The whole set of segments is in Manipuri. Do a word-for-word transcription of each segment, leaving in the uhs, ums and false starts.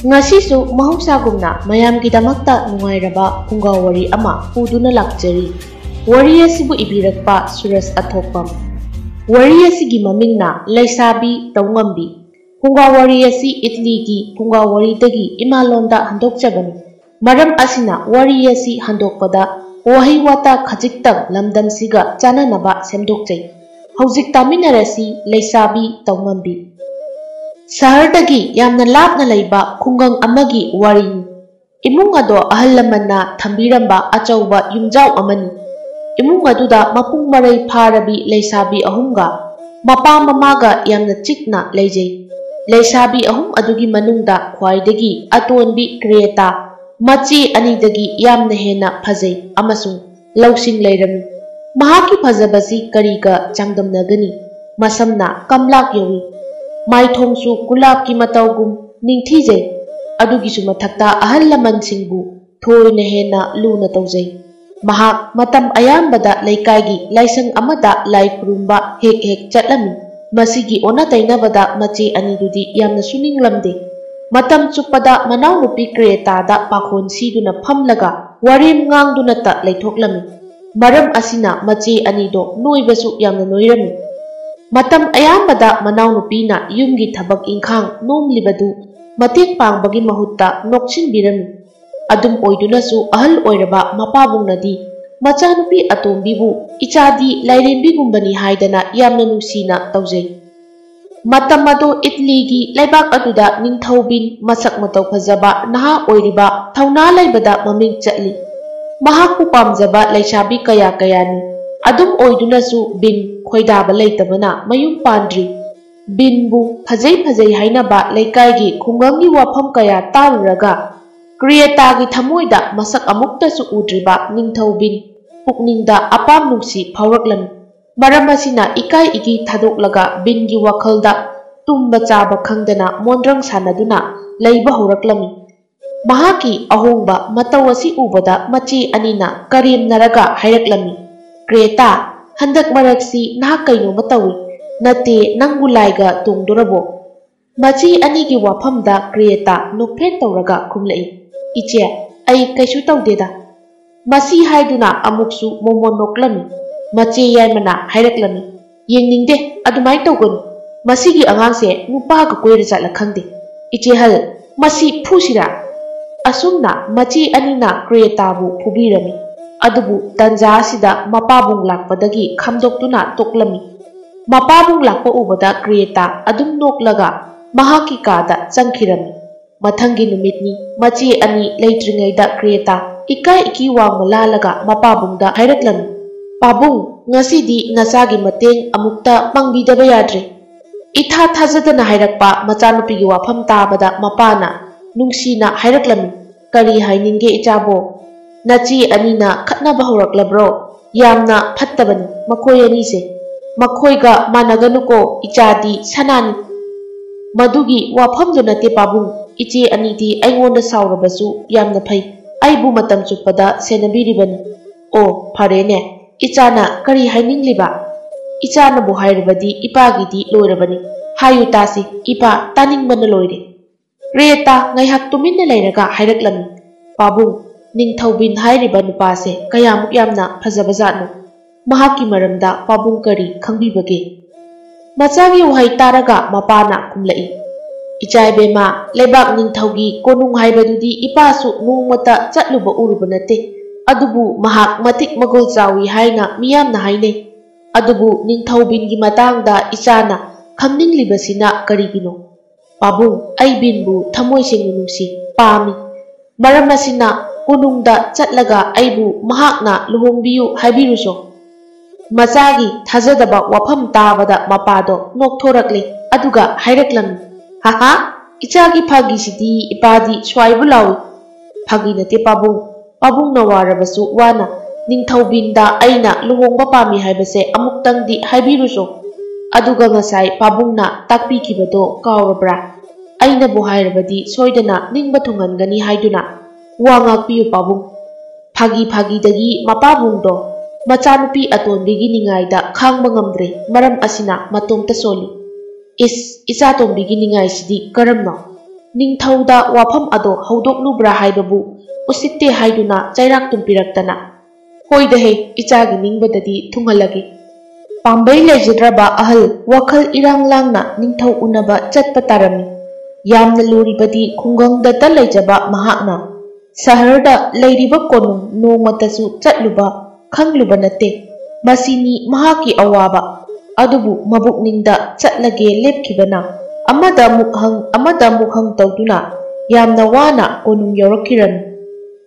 ꯉꯁꯤꯁꯨ ꯃꯍꯧꯁꯥꯒꯨꯝꯅ ꯃꯌꯥꯝꯒꯤꯗꯃꯛꯇ ꯅꯨꯡꯉꯥꯏꯔꯕ ꯐꯨꯡꯒꯥ ꯋꯥꯔꯤ ꯑꯃ ꯄꯨꯗꯨꯅ ꯂꯥꯛꯆꯔꯤ꯫ ꯋꯥꯔꯤ ꯑꯁꯤꯕꯨ ꯏꯕꯤꯔꯛꯄ ꯁꯨꯔꯖ ꯑꯊꯣꯛꯄꯝ꯫ ꯋꯥꯔꯤ ꯑꯁꯤꯒꯤ ꯃꯃꯤꯡꯅ ꯂꯩꯁꯥꯕꯤ ꯇꯧꯉꯝꯕꯤ꯫ ꯐꯨꯡꯒꯥ ꯋꯥꯔꯤ ꯑꯁꯤ ꯏꯠꯂꯤꯒꯤ ꯐꯨꯡꯒꯥ ꯋꯥꯔꯤꯗꯒꯤ ꯏꯃꯥꯂꯣꯟꯗ ꯍꯟꯗꯣꯛꯆꯕꯅꯤ꯫ ꯃꯔꯝ ꯑꯁꯤꯅ ꯋꯥꯔꯤ ꯑꯁꯤ ꯍꯟꯗꯣꯛꯄꯗ ꯋꯥꯍꯩ ꯋꯥꯇꯥ ꯈꯖꯤꯛꯇꯪ ꯂꯝꯗꯝꯁꯤꯒ ꯆꯥꯟꯅꯅꯕ ꯁꯦꯝꯗꯣꯛꯆꯩ꯫ ꯍꯧꯖꯤꯛ ꯇꯥꯃꯤꯟꯅꯔꯁꯤ ꯂꯩꯁꯥꯕꯤ ꯇꯧꯉꯝꯕꯤ꯫ ꯁꯍꯔꯗꯒꯤ ꯌꯥꯝꯅ ꯂꯥꯞꯅ ꯂꯩꯕ ꯈꯨꯡꯒꯪ ꯑꯃꯒꯤ ꯋꯥꯔꯤꯅꯤ꯫ ꯏꯃꯨꯡ ꯑꯗꯣ ꯑꯍꯜ ꯂꯃꯟꯅ ꯊꯝꯕꯤꯔꯝꯕ ꯑꯆꯧꯕ ꯌꯨꯝꯖꯥꯎ ꯑꯃꯅꯤ꯫ ꯏꯃꯨꯡ ꯑꯗꯨꯗ ꯃꯄꯨꯡ ꯃꯔꯩ ꯐꯥꯔꯕꯤ ꯂꯩꯁꯥꯕꯤ ꯑꯍꯨꯝꯒ ꯃꯄꯥ ꯃꯃꯥꯒ ꯌꯥꯝꯅ ꯆꯤꯛꯅ ꯂꯩꯖꯩ꯫ ꯂꯩꯁꯥꯕꯤ ꯑꯍꯨꯝ ꯑꯗꯨꯒꯤ ꯃꯅꯨꯡꯗ ꯈ꯭ꯋꯥꯏꯗꯒꯤ ꯑꯇꯣꯟꯕꯤ ꯀ꯭ꯔꯦꯇꯥ ꯃꯆꯦ ꯑꯅꯤꯗꯒꯤ ꯌꯥꯝꯅ ꯍꯦꯟꯅ ꯐꯖꯩ ꯑꯃꯁꯨꯡ ꯂꯧꯁꯤꯡ ꯂꯩꯔꯝꯃꯤ꯫ ꯃꯍꯥꯛꯀꯤ ꯐꯖꯕꯁꯤ ꯀꯔꯤꯒ ꯆꯥꯡꯗꯝꯅꯒꯅꯤ? ꯃꯁꯝꯅ ꯀꯝꯂꯥꯛ ꯌꯧꯏ꯫ ꯃꯥꯏꯊꯣꯡꯁꯨ ꯒꯨꯂꯥꯞꯀꯤ ꯃꯇꯧꯒꯨꯝ ꯅꯤꯡꯊꯤꯖꯩ꯫ ꯑꯗꯨꯒꯤꯁꯨ ꯃꯊꯛꯇ ꯑꯍꯜ ꯂꯃꯟꯁꯤꯡꯕꯨ ꯊꯣꯏꯅ ꯍꯦꯟꯅ ꯂꯨꯅ ꯇꯧꯖꯩ꯫ ꯃꯍꯥꯛ ꯃꯇꯝ ꯑꯌꯥꯝꯕꯗ ꯂꯩꯀꯥꯏꯒꯤ ꯂꯥꯏꯁꯪ ꯑꯃꯗ ꯂꯥꯏ ꯈꯨꯔꯨꯝꯕ ꯍꯦꯛ ꯍꯦꯛ ꯆꯠꯂꯝꯃꯤ꯫ ꯃꯁꯤꯒꯤ ꯑꯣꯟꯅ ꯇꯩꯅꯕꯗ ꯃꯆꯦ ꯑꯅꯤꯗꯨꯗꯤ ꯌꯥꯝꯅꯁꯨ ꯅꯤꯡꯂꯝꯗꯦ꯫ ꯃꯇꯝ ꯆꯨꯞꯄꯗ ꯃꯅꯥꯎꯅꯨꯄꯤ ꯀ꯭ꯔꯦꯇꯥꯗ ꯄꯥꯈꯣꯟ ꯁꯤꯗꯨꯅ ꯐꯝꯂꯒ ꯋꯥꯔꯦꯝ ꯉꯥꯡꯗꯨꯅꯇ ꯂꯩꯊꯣꯛꯂꯝꯃꯤ꯫ ꯃꯔꯝ ꯑꯁꯤꯅ ꯃꯆꯦ ꯑꯅꯤꯗꯣ ꯅꯣꯏꯕꯁꯨ ꯌꯥꯝꯅ ꯅꯣꯏꯔꯝꯃꯤ꯫ ꯃꯇꯝ ꯑꯌꯥꯝꯕꯗ ꯃꯅꯥꯎꯅꯨꯄꯤꯅ ꯌꯨꯝꯒꯤ ꯊꯕꯛ ꯏꯪꯈꯥꯡ ꯅꯣꯝꯂꯤꯕꯗꯨ ꯃꯇꯦꯡ ꯄꯥꯡꯕꯒꯤ ꯃꯍꯨꯠꯇ ꯅꯣꯛꯁꯤꯟꯕꯤꯔꯝꯃꯤ꯫ ꯑꯗꯨꯝ ꯑꯣꯏꯗꯨꯅꯁꯨ ꯑꯍꯜ ꯑꯣꯏꯔꯕ ꯃꯄꯥꯕꯨꯡꯅꯗꯤ ꯃꯆꯥꯅꯨꯄꯤ ꯑꯇꯣꯝꯕꯤꯕꯨ ꯏꯆꯥꯗꯤ ꯂꯥꯏꯔꯦꯝꯕꯤꯒꯨꯝꯕꯅꯤ ꯍꯥꯏꯗꯅ ꯌꯥꯝꯅ ꯅꯨꯡꯁꯤꯅ ꯇꯧꯖꯩ꯫ ꯃꯇꯝ ꯑꯗꯨ ꯏꯠꯂꯤꯒꯤ ꯂꯩꯕꯥꯛ ꯑꯗꯨꯗ ꯅꯤꯡꯊꯧ ꯕꯤꯟ ꯃꯁꯛ ꯃꯇꯧ ꯐꯖꯕ ꯅꯍꯥ ꯑꯣꯏꯔꯤꯕ ꯊꯧꯅꯥ ꯂꯩꯕꯗ ꯃꯃꯤꯡ ꯆꯠꯂꯤ꯫ ꯃꯍꯥꯛꯄꯨ ꯄꯥꯝꯖꯕ ꯂꯩꯁꯥꯕꯤ ꯀꯌꯥ ꯀꯌꯥꯅꯤ꯫ ꯑꯗꯨꯝ ꯑꯣꯏꯗꯨꯅꯁꯨ ꯕꯤꯟ ꯈꯣꯏꯗꯥꯕ ꯂꯩꯇꯕꯅ ꯃꯌꯨꯝ ꯄꯥꯟꯗ꯭ꯔꯤ꯫ ꯕꯤꯟꯕꯨ ꯐꯖꯩ ꯐꯖꯩ ꯍꯥꯏꯅꯕ ꯂꯩꯀꯥꯏꯒꯤ ꯈꯨꯡꯒꯪꯒꯤ ꯋꯥꯐꯝ ꯀꯌꯥ ꯇꯥꯔꯨꯔꯒ ꯀ꯭ꯔꯤꯌꯦꯇꯥꯒꯤ ꯊꯃꯣꯏꯗ ꯃꯁꯛ ꯑꯃꯨꯛꯇꯁꯨ ꯎꯗ꯭ꯔꯤꯕ ꯅꯤꯡꯊꯧ ꯕꯤꯟ ꯄꯨꯛꯅꯤꯡꯗ ꯑꯄꯥꯝ ꯅꯨꯡꯁꯤ ꯐꯥꯎꯔꯛꯂꯝꯃꯤ꯫ ꯃꯔꯝ ꯑꯁꯤꯅ ꯏꯀꯥꯏ ꯏꯒꯤ ꯊꯥꯗꯣꯛꯂꯒ ꯕꯤꯟꯒꯤ ꯋꯥꯈꯜꯗ ꯇꯨꯝꯕ ꯆꯥꯕ ꯈꯪꯗꯅ ꯃꯣꯟꯗ꯭ꯔꯪ ꯁꯥꯟꯅꯗꯨꯅ ꯂꯩꯕ ꯍꯧꯔꯛꯂꯝꯃꯤ꯫ ꯃꯍꯥꯛꯀꯤ ꯑꯍꯣꯡꯕ ꯃꯇꯧ ꯑꯁꯤ ꯎꯕꯗ ꯃꯆꯦ ꯑꯅꯤꯅ ꯀꯔꯦꯝꯅꯔꯒ ꯍꯥꯏꯔꯛꯂꯝꯃꯤ, "ꯀ꯭ꯔꯦꯇꯥ, ꯍꯟꯗꯛ ꯃꯔꯛꯁꯤ ꯅꯍꯥꯛ ꯀꯩꯅꯣꯃ ꯇꯧꯏ꯫ ꯅꯠꯇꯦ, ꯅꯪꯕꯨ ꯂꯥꯏꯒ ꯇꯣꯡꯗꯣꯔꯕꯣ?" ꯃꯆꯦ ꯑꯅꯤꯒꯤ ꯋꯥꯐꯝꯗ ꯀ꯭ꯔꯦꯇꯥ ꯅꯣꯛꯐꯦꯠ ꯇꯧꯔꯒ ꯈꯨꯝꯂꯛꯏ, "ꯏꯆꯦ, ꯑꯩ ꯀꯩꯁꯨ ꯇꯧꯗꯦꯗ꯫" ꯃꯁꯤ ꯍꯥꯏꯗꯨꯅ ꯑꯃꯨꯛꯁꯨ ꯃꯣꯃꯣꯟ ꯅꯣꯛꯂꯝꯃꯤ꯫ ꯃꯆꯦ ꯌꯥꯏꯃꯅ ꯍꯥꯏꯔꯛꯂꯝꯃꯤ, "ꯌꯦꯡꯅꯤꯡꯗꯦ, ꯑꯗꯨꯃꯥꯏꯅ ꯇꯧꯒꯅꯨ꯫ ꯃꯁꯤꯒꯤ ꯑꯉꯥꯡꯁꯦ ꯅꯨꯄꯥꯒ ꯀꯣꯏꯔ ꯆꯠꯂ ꯈꯪꯗꯦ꯫ ꯏꯆꯦ ꯍꯜ, ꯃꯁꯤ ꯐꯨꯁꯤꯔꯥ?" ꯑꯁꯨꯝꯅ ꯃꯆꯦ ꯑꯅꯤꯅ ꯀ꯭ꯔꯦꯇꯥꯕꯨ ꯐꯨꯕꯤꯔꯝꯃꯤ꯫ ꯑꯗꯨꯕꯨ ꯇꯟꯖꯥ ꯑꯁꯤꯗ ꯃꯄꯥꯕꯨꯡ ꯂꯥꯛꯄꯗꯒꯤ ꯈꯥꯝꯗꯣꯛꯇꯨꯅ ꯇꯣꯛꯂꯝꯃꯤ꯫ ꯃꯄꯥꯕꯨꯡ ꯂꯥꯛꯄ ꯎꯕꯗ ꯀ꯭ꯔꯦꯇꯥ ꯑꯗꯨꯝ ꯅꯣꯛꯂꯒ ꯃꯍꯥꯛꯀꯤ ꯀꯥꯗ ꯆꯪꯈꯤꯔꯝꯃꯤ꯫ ꯃꯊꯪꯒꯤ ꯅꯨꯃꯤꯠꯅꯤ꯫ ꯃꯆꯦ ꯑꯅꯤ ꯂꯩꯇ꯭ꯔꯤꯉꯩꯗ ꯀ꯭ꯔꯦꯇꯥ ꯏꯀꯥꯏ ꯏꯀꯤ ꯋꯥꯡꯃ ꯂꯥꯜꯂꯒ ꯃꯄꯥꯕꯨꯡꯗ ꯍꯥꯏꯔꯛꯂꯝꯃꯤ, "ꯄꯥꯕꯨꯡ, ꯉꯁꯤꯗꯤ ꯅꯆꯥꯒꯤ ꯃꯇꯦꯡ ꯑꯃꯨꯛꯇ ꯄꯥꯡꯕꯤꯗꯕ ꯌꯥꯗ꯭ꯔꯦ꯫" ꯏꯊꯥ ꯊꯥꯖꯗꯅ ꯍꯥꯏꯔꯛꯄ ꯃꯆꯥꯅꯨꯄꯤꯒꯤ ꯋꯥꯐꯝ ꯇꯥꯕꯗ ꯃꯄꯥꯅ ꯅꯨꯡꯁꯤꯅ ꯍꯥꯏꯔꯛꯂꯝꯃꯤ, "ꯀꯔꯤ ꯍꯥꯏꯅꯤꯡꯒꯦ ꯏꯆꯥꯕꯣ? ꯅꯆꯦ ꯑꯅꯤꯅ ꯈꯠꯅꯕ ꯍꯧꯔꯛꯂꯕ꯭ꯔꯣ? ꯌꯥꯝꯅ ꯐꯠꯇꯕꯅꯤ ꯃꯈꯣꯏ ꯑꯅꯤꯁꯦ꯫ ꯃꯈꯣꯏꯒ ꯃꯥꯟꯅꯒꯅꯨꯀꯣ, ꯏꯆꯥꯗꯤ ꯁꯅꯥꯅꯤ꯫" "ꯃꯗꯨꯒꯤ ꯋꯥꯐꯝꯗꯨ ꯅꯠꯇꯦ ꯄꯥꯕꯨꯡ, ꯏꯆꯦ ꯑꯅꯤꯗꯤ ꯑꯩꯉꯣꯟꯗ ꯁꯥꯎꯔꯕꯁꯨ ꯌꯥꯝꯅ ꯐꯩ, ꯑꯩꯕꯨ ꯃꯇꯝ ꯆꯨꯞꯄꯗ ꯁꯦꯟꯅꯕꯤꯔꯤꯕꯅꯤ꯫" "ꯑꯣ, ꯐꯔꯦꯅꯦ, ꯏꯆꯥꯅ ꯀꯔꯤ ꯍꯥꯏꯅꯤꯡꯂꯤꯕ?" "ꯏꯆꯥꯅꯕꯨ ꯍꯥꯏꯔꯕꯗꯤ ꯏꯄꯥꯒꯤꯗꯤ ꯂꯣꯏꯔꯕꯅꯤ꯫ ꯍꯥꯏꯌꯨ ꯇꯥꯁꯤ, ꯏꯄꯥ ꯇꯥꯅꯤꯡꯕꯅ ꯂꯣꯏꯔꯦ꯫" ꯔꯦꯇꯥ ꯉꯥꯏꯍꯥꯛ ꯇꯨꯃꯤꯟꯅ ꯂꯩꯔꯒ ꯍꯥꯏꯔꯛꯂꯝꯃꯤ, "ꯄꯥꯕꯨꯡ, ꯅꯤꯡꯊꯧꯕꯤꯟ ꯍꯥꯏꯔꯤꯕ ꯅꯨꯄꯥꯁꯦ ꯀꯌꯥꯃꯨꯛ ꯌꯥꯝꯅ ꯐꯖꯕꯖꯥꯠꯅꯣ? ꯃꯍꯥꯛꯀꯤ ꯃꯔꯝꯗ ꯄꯥꯕꯨꯡ ꯀꯔꯤ ꯈꯪꯕꯤꯕꯒꯦ?" ꯃꯆꯥꯒꯤ ꯋꯥꯍꯩ ꯇꯥꯔꯒ ꯃꯄꯥꯅ ꯈꯨꯝꯂꯛꯏ, "ꯏꯆꯥ ꯏꯕꯦꯝꯃ, ꯂꯩꯕꯥꯛ ꯅꯤꯡꯊꯧꯒꯤ ꯀꯣꯅꯨꯡ ꯍꯥꯏꯕꯗꯨꯗꯤ ꯏꯄꯥꯁꯨ ꯅꯣꯡꯃꯇ ꯆꯠꯂꯨꯕ ꯎꯔꯨꯕ ꯅꯠꯇꯦ꯫ ꯑꯗꯨꯕꯨ ꯃꯍꯥꯛ ꯃꯇꯤꯛ ꯃꯒꯨꯜ ꯆꯥꯎꯏ ꯍꯥꯏꯅ ꯃꯤꯌꯥꯝꯅ ꯍꯥꯏꯅꯩ꯫ ꯑꯗꯨꯕꯨ ꯅꯤꯡꯊꯧꯕꯤꯟꯒꯤ ꯃꯇꯥꯡꯗ ꯏꯆꯥꯅ ꯈꯪꯅꯤꯡꯂꯤꯕꯁꯤꯅ ꯀꯔꯤꯒꯤꯅꯣ? ꯄꯥꯕꯨꯡ, ꯑꯩ ꯕꯤꯟꯕꯨ ꯊꯃꯣꯏ ꯁꯦꯡꯅ ꯅꯨꯡꯁꯤ, ꯄꯥꯝꯃꯤ꯫ ꯃꯔꯝ ꯑꯁꯤꯅ ꯀꯣꯅꯨꯡꯗ ꯆꯠꯂꯒ ꯑꯩꯕꯨ ꯃꯍꯥꯛꯅ ꯂꯨꯍꯣꯡꯕꯤꯌꯨ ꯍꯥꯏꯕꯤꯔꯨꯁꯣ꯫" ꯃꯆꯥꯒꯤ ꯊꯥꯖꯗꯕ ꯋꯥꯐꯝ ꯇꯥꯕꯗ ꯃꯄꯥꯗꯣ ꯅꯣꯛꯊꯣꯔꯛꯂꯦ, ꯑꯗꯨꯒ ꯍꯥꯏꯔꯛꯂꯝꯃꯤ, "ꯍꯥꯍꯥ, ꯏꯆꯥꯒꯤ ꯐꯥꯒꯤꯁꯤꯗꯤ ꯏꯄꯥꯗꯤ ꯁ꯭ꯋꯥꯏꯕꯨ ꯂꯥꯎꯏ꯫" "ꯐꯥꯒꯤ ꯅꯠꯇꯦ ꯄꯥꯕꯨꯡ, ꯄꯥꯕꯨꯡꯅ ꯋꯥꯔꯕꯁꯨ ꯋꯥꯅ ꯅꯤꯡꯊꯧꯕꯤꯟꯗ ꯑꯩꯅ ꯂꯨꯍꯣꯡꯕ ꯄꯥꯝꯃꯤ ꯍꯥꯏꯕꯁꯦ ꯑꯃꯨꯛꯇꯪꯗꯤ ꯍꯥꯏꯕꯤꯔꯨꯁꯣ꯫ ꯑꯗꯨꯒ ꯉꯁꯥꯏ ꯄꯥꯕꯨꯡꯅ ꯇꯥꯛꯄꯤꯈꯤꯕꯗꯣ ꯀꯥꯎꯔꯕ꯭ꯔꯥ? ꯑꯩꯅꯕꯨ ꯍꯥꯏꯔꯕꯗꯤ ꯁꯣꯏꯗꯅ ꯅꯤꯡꯕ ꯊꯨꯡꯍꯟꯒꯅꯤ ꯍꯥꯏꯗꯨꯅ꯫ ꯋꯥ ꯉꯥꯛꯄꯤꯌꯨ ꯄꯥꯕꯨꯡ꯫" ꯐꯥꯒꯤ ꯐꯥꯒꯤꯗꯒꯤ ꯃꯄꯥꯕꯨꯡꯗꯣ ꯃꯆꯥꯅꯨꯄꯤ ꯑꯇꯣꯟꯕꯤꯒꯤ ꯅꯤꯡꯉꯥꯏꯗ ꯈꯥꯡꯕ ꯉꯝꯗ꯭ꯔꯦ, ꯃꯔꯝ ꯑꯁꯤꯅ ꯃꯇꯣꯝꯇ ꯁꯣꯜꯂꯤ꯫ "ꯏꯁ, ꯏꯆꯥꯇꯣꯝꯕꯤꯒꯤ ꯅꯤꯡꯉꯥꯏꯁꯤꯗꯤ ꯀꯔꯝꯅꯣ? ꯅꯤꯡꯊꯧꯗ ꯋꯥꯐꯝ ꯑꯗꯣ ꯍꯧꯗꯣꯛꯂꯨꯕ꯭ꯔꯥ ꯍꯥꯏꯕꯕꯨ ꯎꯁꯤꯠꯇꯦ ꯍꯥꯏꯗꯨꯅ ꯆꯩꯔꯥꯛ ꯇꯨꯝꯕꯤꯔꯛꯇꯅ꯫ ꯍꯣꯏꯗꯍꯦ, ꯏꯆꯥꯒꯤ ꯅꯤꯡꯕꯗꯗꯤ ꯊꯨꯡꯍꯜꯂꯒꯦ"꯫ ꯄꯥꯝꯕꯩ ꯂꯩꯖꯗ꯭ꯔꯕ ꯑꯍꯜ ꯋꯥꯈꯜ ꯏꯔꯥꯡ ꯂꯥꯡꯅ ꯅꯤꯡꯊꯧ ꯎꯅꯕ ꯆꯠꯄ ꯇꯥꯔꯝꯃꯤ꯫ ꯌꯥꯝꯅ ꯂꯨꯔꯤꯕꯗꯤ ꯈꯨꯡꯒꯪꯗꯇ ꯂꯩꯖꯕ ꯃꯍꯥꯛꯅ ꯁꯍꯔꯗ ꯂꯩꯔꯤꯕ ꯀꯣꯅꯨꯡ ꯅꯣꯡꯃꯇꯁꯨ ꯆꯠꯂꯨꯕ ꯈꯪꯂꯨꯕ ꯅꯠꯇꯦ꯫ ꯃꯁꯤꯅꯤ ꯃꯍꯥꯛꯀꯤ ꯑꯋꯥꯕ꯫ ꯑꯗꯨꯕꯨ ꯃꯕꯨꯛꯅꯤꯡꯗ ꯆꯠꯂꯒꯦ ꯂꯦꯞꯈꯤꯕꯅ ꯑꯃꯗ ꯑꯃꯨꯛ ꯍꯪ, ꯑꯃꯗ ꯑꯃꯨꯛ ꯍꯪ ꯇꯧꯗꯨꯅ ꯌꯥꯝꯅ ꯋꯥꯅ ꯀꯣꯅꯨꯡ ꯌꯧꯔꯛꯈꯤꯔꯝꯃꯤ꯫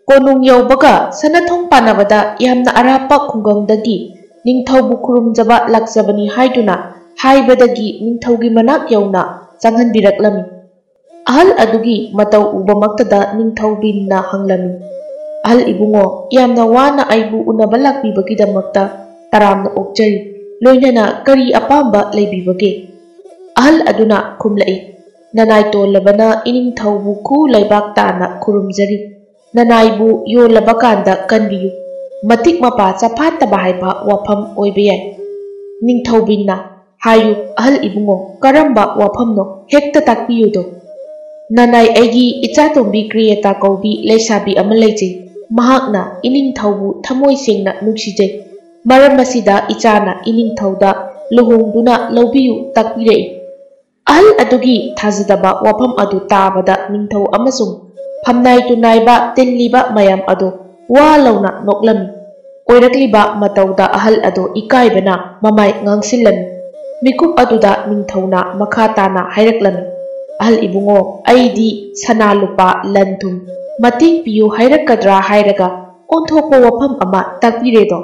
ꯀꯣꯅꯨꯡ ꯌꯧꯕꯒ ꯁꯅꯥꯊꯣꯡ ꯄꯥꯟꯅꯕꯗ ꯌꯥꯝꯅ ꯑꯔꯥꯞꯄ ꯈꯨꯡꯒꯪꯗꯒꯤ ꯅꯤꯡꯊꯧꯕꯨ ꯈꯨꯔꯨꯝꯖꯕ ꯂꯥꯛꯆꯕꯅꯤ ꯍꯥꯏꯗꯨꯅ ꯍꯥꯏꯕꯗꯒꯤ ꯅꯤꯡꯊꯧꯒꯤ ꯃꯅꯥꯛ ꯌꯧꯅ ꯆꯪꯍꯟꯕꯤꯔꯛꯂꯝꯃꯤ꯫ ꯑꯍꯜ ꯑꯗꯨꯒꯤ ꯃꯇꯧ ꯎꯕꯃꯛꯇꯗ ꯅꯤꯡꯊꯧ ꯕꯤꯟꯅ ꯍꯪꯂꯝꯃꯤ, "ꯑꯍꯜ ꯏꯕꯨꯡꯉꯣ, ꯌꯥꯝꯅ ꯋꯥꯅ ꯑꯩꯕꯨ ꯎꯅꯕ ꯂꯥꯛꯄꯤꯕꯒꯤꯗꯃꯛꯇ ꯇꯔꯥꯝꯅ ꯑꯣꯛꯆꯔꯤ꯫ ꯂꯣꯏꯅꯅ ꯀꯔꯤ ꯑꯄꯥꯝꯕ ꯂꯩꯕꯤꯕꯒꯦ?" ꯑꯍꯜ ꯑꯗꯨꯅ ꯈꯨꯝꯂꯛꯏ, "ꯅꯅꯥꯏ ꯇꯣꯜꯂꯕꯅ ꯏꯅꯤꯡꯊꯧꯕꯨ ꯈꯨ ꯂꯩꯕꯥꯛ ꯇꯥꯅ ꯈꯨꯔꯨꯝꯖꯔꯤ꯫ ꯅꯅꯥꯏꯕꯨ ꯌꯣꯜꯂꯕ ꯀꯥꯟꯗ ꯀꯟꯕꯤꯌꯨ꯫ ꯃꯇꯤꯛ ꯃꯄꯥ ꯆꯐꯥꯠꯇꯕ ꯍꯥꯏꯕ ꯋꯥꯐꯝ ꯑꯣꯏꯕ ꯌꯥꯏ"꯫ ꯅꯤꯡꯊꯧ ꯕꯤꯟꯅ, "ꯍꯥꯏꯌꯨ ꯑꯍꯜ ꯏꯕꯨꯡꯉꯣ, ꯀꯔꯝꯕ ꯋꯥꯐꯝꯅꯣ? ꯍꯦꯛꯇ ꯇꯥꯛꯄꯤꯌꯨꯗꯣ"꯫ "ꯅꯅꯥꯏ ꯑꯩꯒꯤ ꯏꯆꯥꯇꯣꯝꯕꯤ ꯀ꯭ꯔꯤꯌꯦꯇꯥ ꯀꯧꯕꯤ ꯂꯩꯁꯥꯕꯤ ꯑꯃ ꯂꯩꯖꯩ꯫ ꯃꯍꯥꯛꯅ ꯏꯅꯤꯡꯊꯧꯕꯨ ꯊꯃꯣꯏ ꯁꯦꯡꯅ ꯅꯨꯡꯁꯤꯖꯩ꯫ ꯃꯔꯝ ꯑꯁꯤꯗ ꯏꯆꯥꯅ ꯏꯅꯤꯡꯊꯧꯗ ꯂꯨꯍꯣꯡꯗꯨꯅ ꯂꯧꯕꯤꯌꯨ ꯇꯥꯛꯄꯤꯔꯛꯏ"꯫ ꯑꯍꯜ ꯑꯗꯨꯒꯤ ꯊꯥꯖꯗꯕ ꯋꯥꯐꯝ ꯑꯗꯨ ꯇꯥꯕꯗ ꯅꯤꯡꯊꯧ ꯑꯃꯁꯨꯡ ꯐꯝꯅꯥꯏ ꯇꯨꯅꯥꯏꯕ ꯇꯤꯜꯂꯤꯕ ꯃꯌꯥꯝ ꯑꯗꯨ ꯋꯥ ꯂꯥꯎꯅ ꯅꯣꯛꯂꯝꯃꯤ꯫ ꯑꯣꯏꯔꯛꯂꯤꯕ ꯃꯇꯧꯗ ꯑꯍꯜ ꯑꯗꯨ ꯏꯀꯥꯏꯕꯅ ꯃꯃꯥꯏ ꯉꯥꯡꯁꯤꯜꯂꯝꯃꯤ꯫ ꯃꯤꯀꯨꯞ ꯑꯗꯨꯗ ꯅꯤꯡꯊꯧꯅ ꯃꯈꯥ ꯇꯥꯅ ꯍꯥꯏꯔꯛꯂꯝꯃꯤ, "ꯑꯍꯜ ꯏꯕꯨꯡꯉꯣ, ꯑꯩꯗꯤ ꯁꯅꯥ ꯂꯨꯄꯥ, ꯂꯟ ꯊꯨꯝ ꯃꯇꯦꯡ ꯄꯤꯌꯨ ꯍꯥꯏꯔꯛꯀꯗ꯭ꯔꯥ ꯍꯥꯏꯔꯒ ꯑꯣꯟꯊꯣꯛꯄ ꯋꯥꯐꯝ ꯑꯃ ꯇꯥꯛꯄꯤꯔꯦꯗꯣ꯫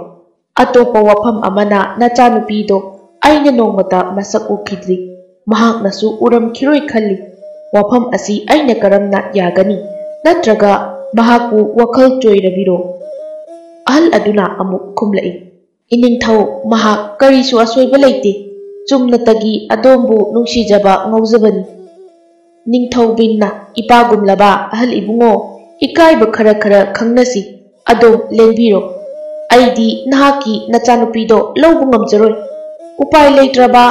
ꯑꯇꯣꯞꯄ ꯋꯥꯐꯝ ꯑꯃꯅ ꯅꯆꯥꯅꯨꯄꯤꯗꯣ ꯑꯩꯅ ꯅꯣꯡꯃꯇ ꯃꯁꯛ ꯎꯈꯤꯗ꯭ꯔꯤ꯫ ꯃꯍꯥꯛꯅꯁꯨ ꯎꯔꯝꯈꯤꯔꯣꯏ ꯈꯜꯂꯤ꯫ ꯋꯥꯐꯝ ꯑꯁꯤ ꯑꯩꯅ ꯀꯔꯝꯅ ꯌꯥꯒꯅꯤ? ꯅꯠꯇ꯭ꯔꯒ ꯃꯍꯥꯛꯄꯨ ꯋꯥꯈꯜ ꯆꯣꯏꯔꯕꯤꯔꯣ?" ꯑꯍꯜ ꯑꯗꯨꯅ ꯑꯃꯨꯛ ꯈꯨꯝꯂꯛꯏ, "ꯏꯅꯤꯡꯊꯧ, ꯃꯍꯥꯛ ꯀꯔꯤꯁꯨ ꯑꯁꯣꯏꯕ ꯂꯩꯇꯦ꯫ ꯆꯨꯝꯅꯇꯒꯤ ꯑꯗꯣꯝꯕꯨ ꯅꯨꯡꯁꯤꯖꯕ ꯉꯥꯎꯖꯕꯅꯤ"꯫ ꯅꯤꯡꯊꯧ ꯕꯤꯟꯅ, "ꯏꯄꯥꯒꯨꯝꯂꯕ ꯑꯍꯜ ꯏꯕꯨꯡꯉꯣ, ꯏꯀꯥꯏꯕ ꯈꯔ ꯈꯔ ꯈꯪꯅꯁꯤ꯫ ꯑꯗꯣꯝ ꯂꯦꯡꯕꯤꯔꯣ꯫ ꯑꯩꯗꯤ ꯅꯍꯥꯛꯀꯤ ꯅꯆꯥꯅꯨꯄꯤꯗꯣ ꯂꯧꯕ ꯉꯝꯖꯔꯣꯏ꯫ ꯎꯄꯥꯏ ꯂꯩꯇ꯭ꯔꯕ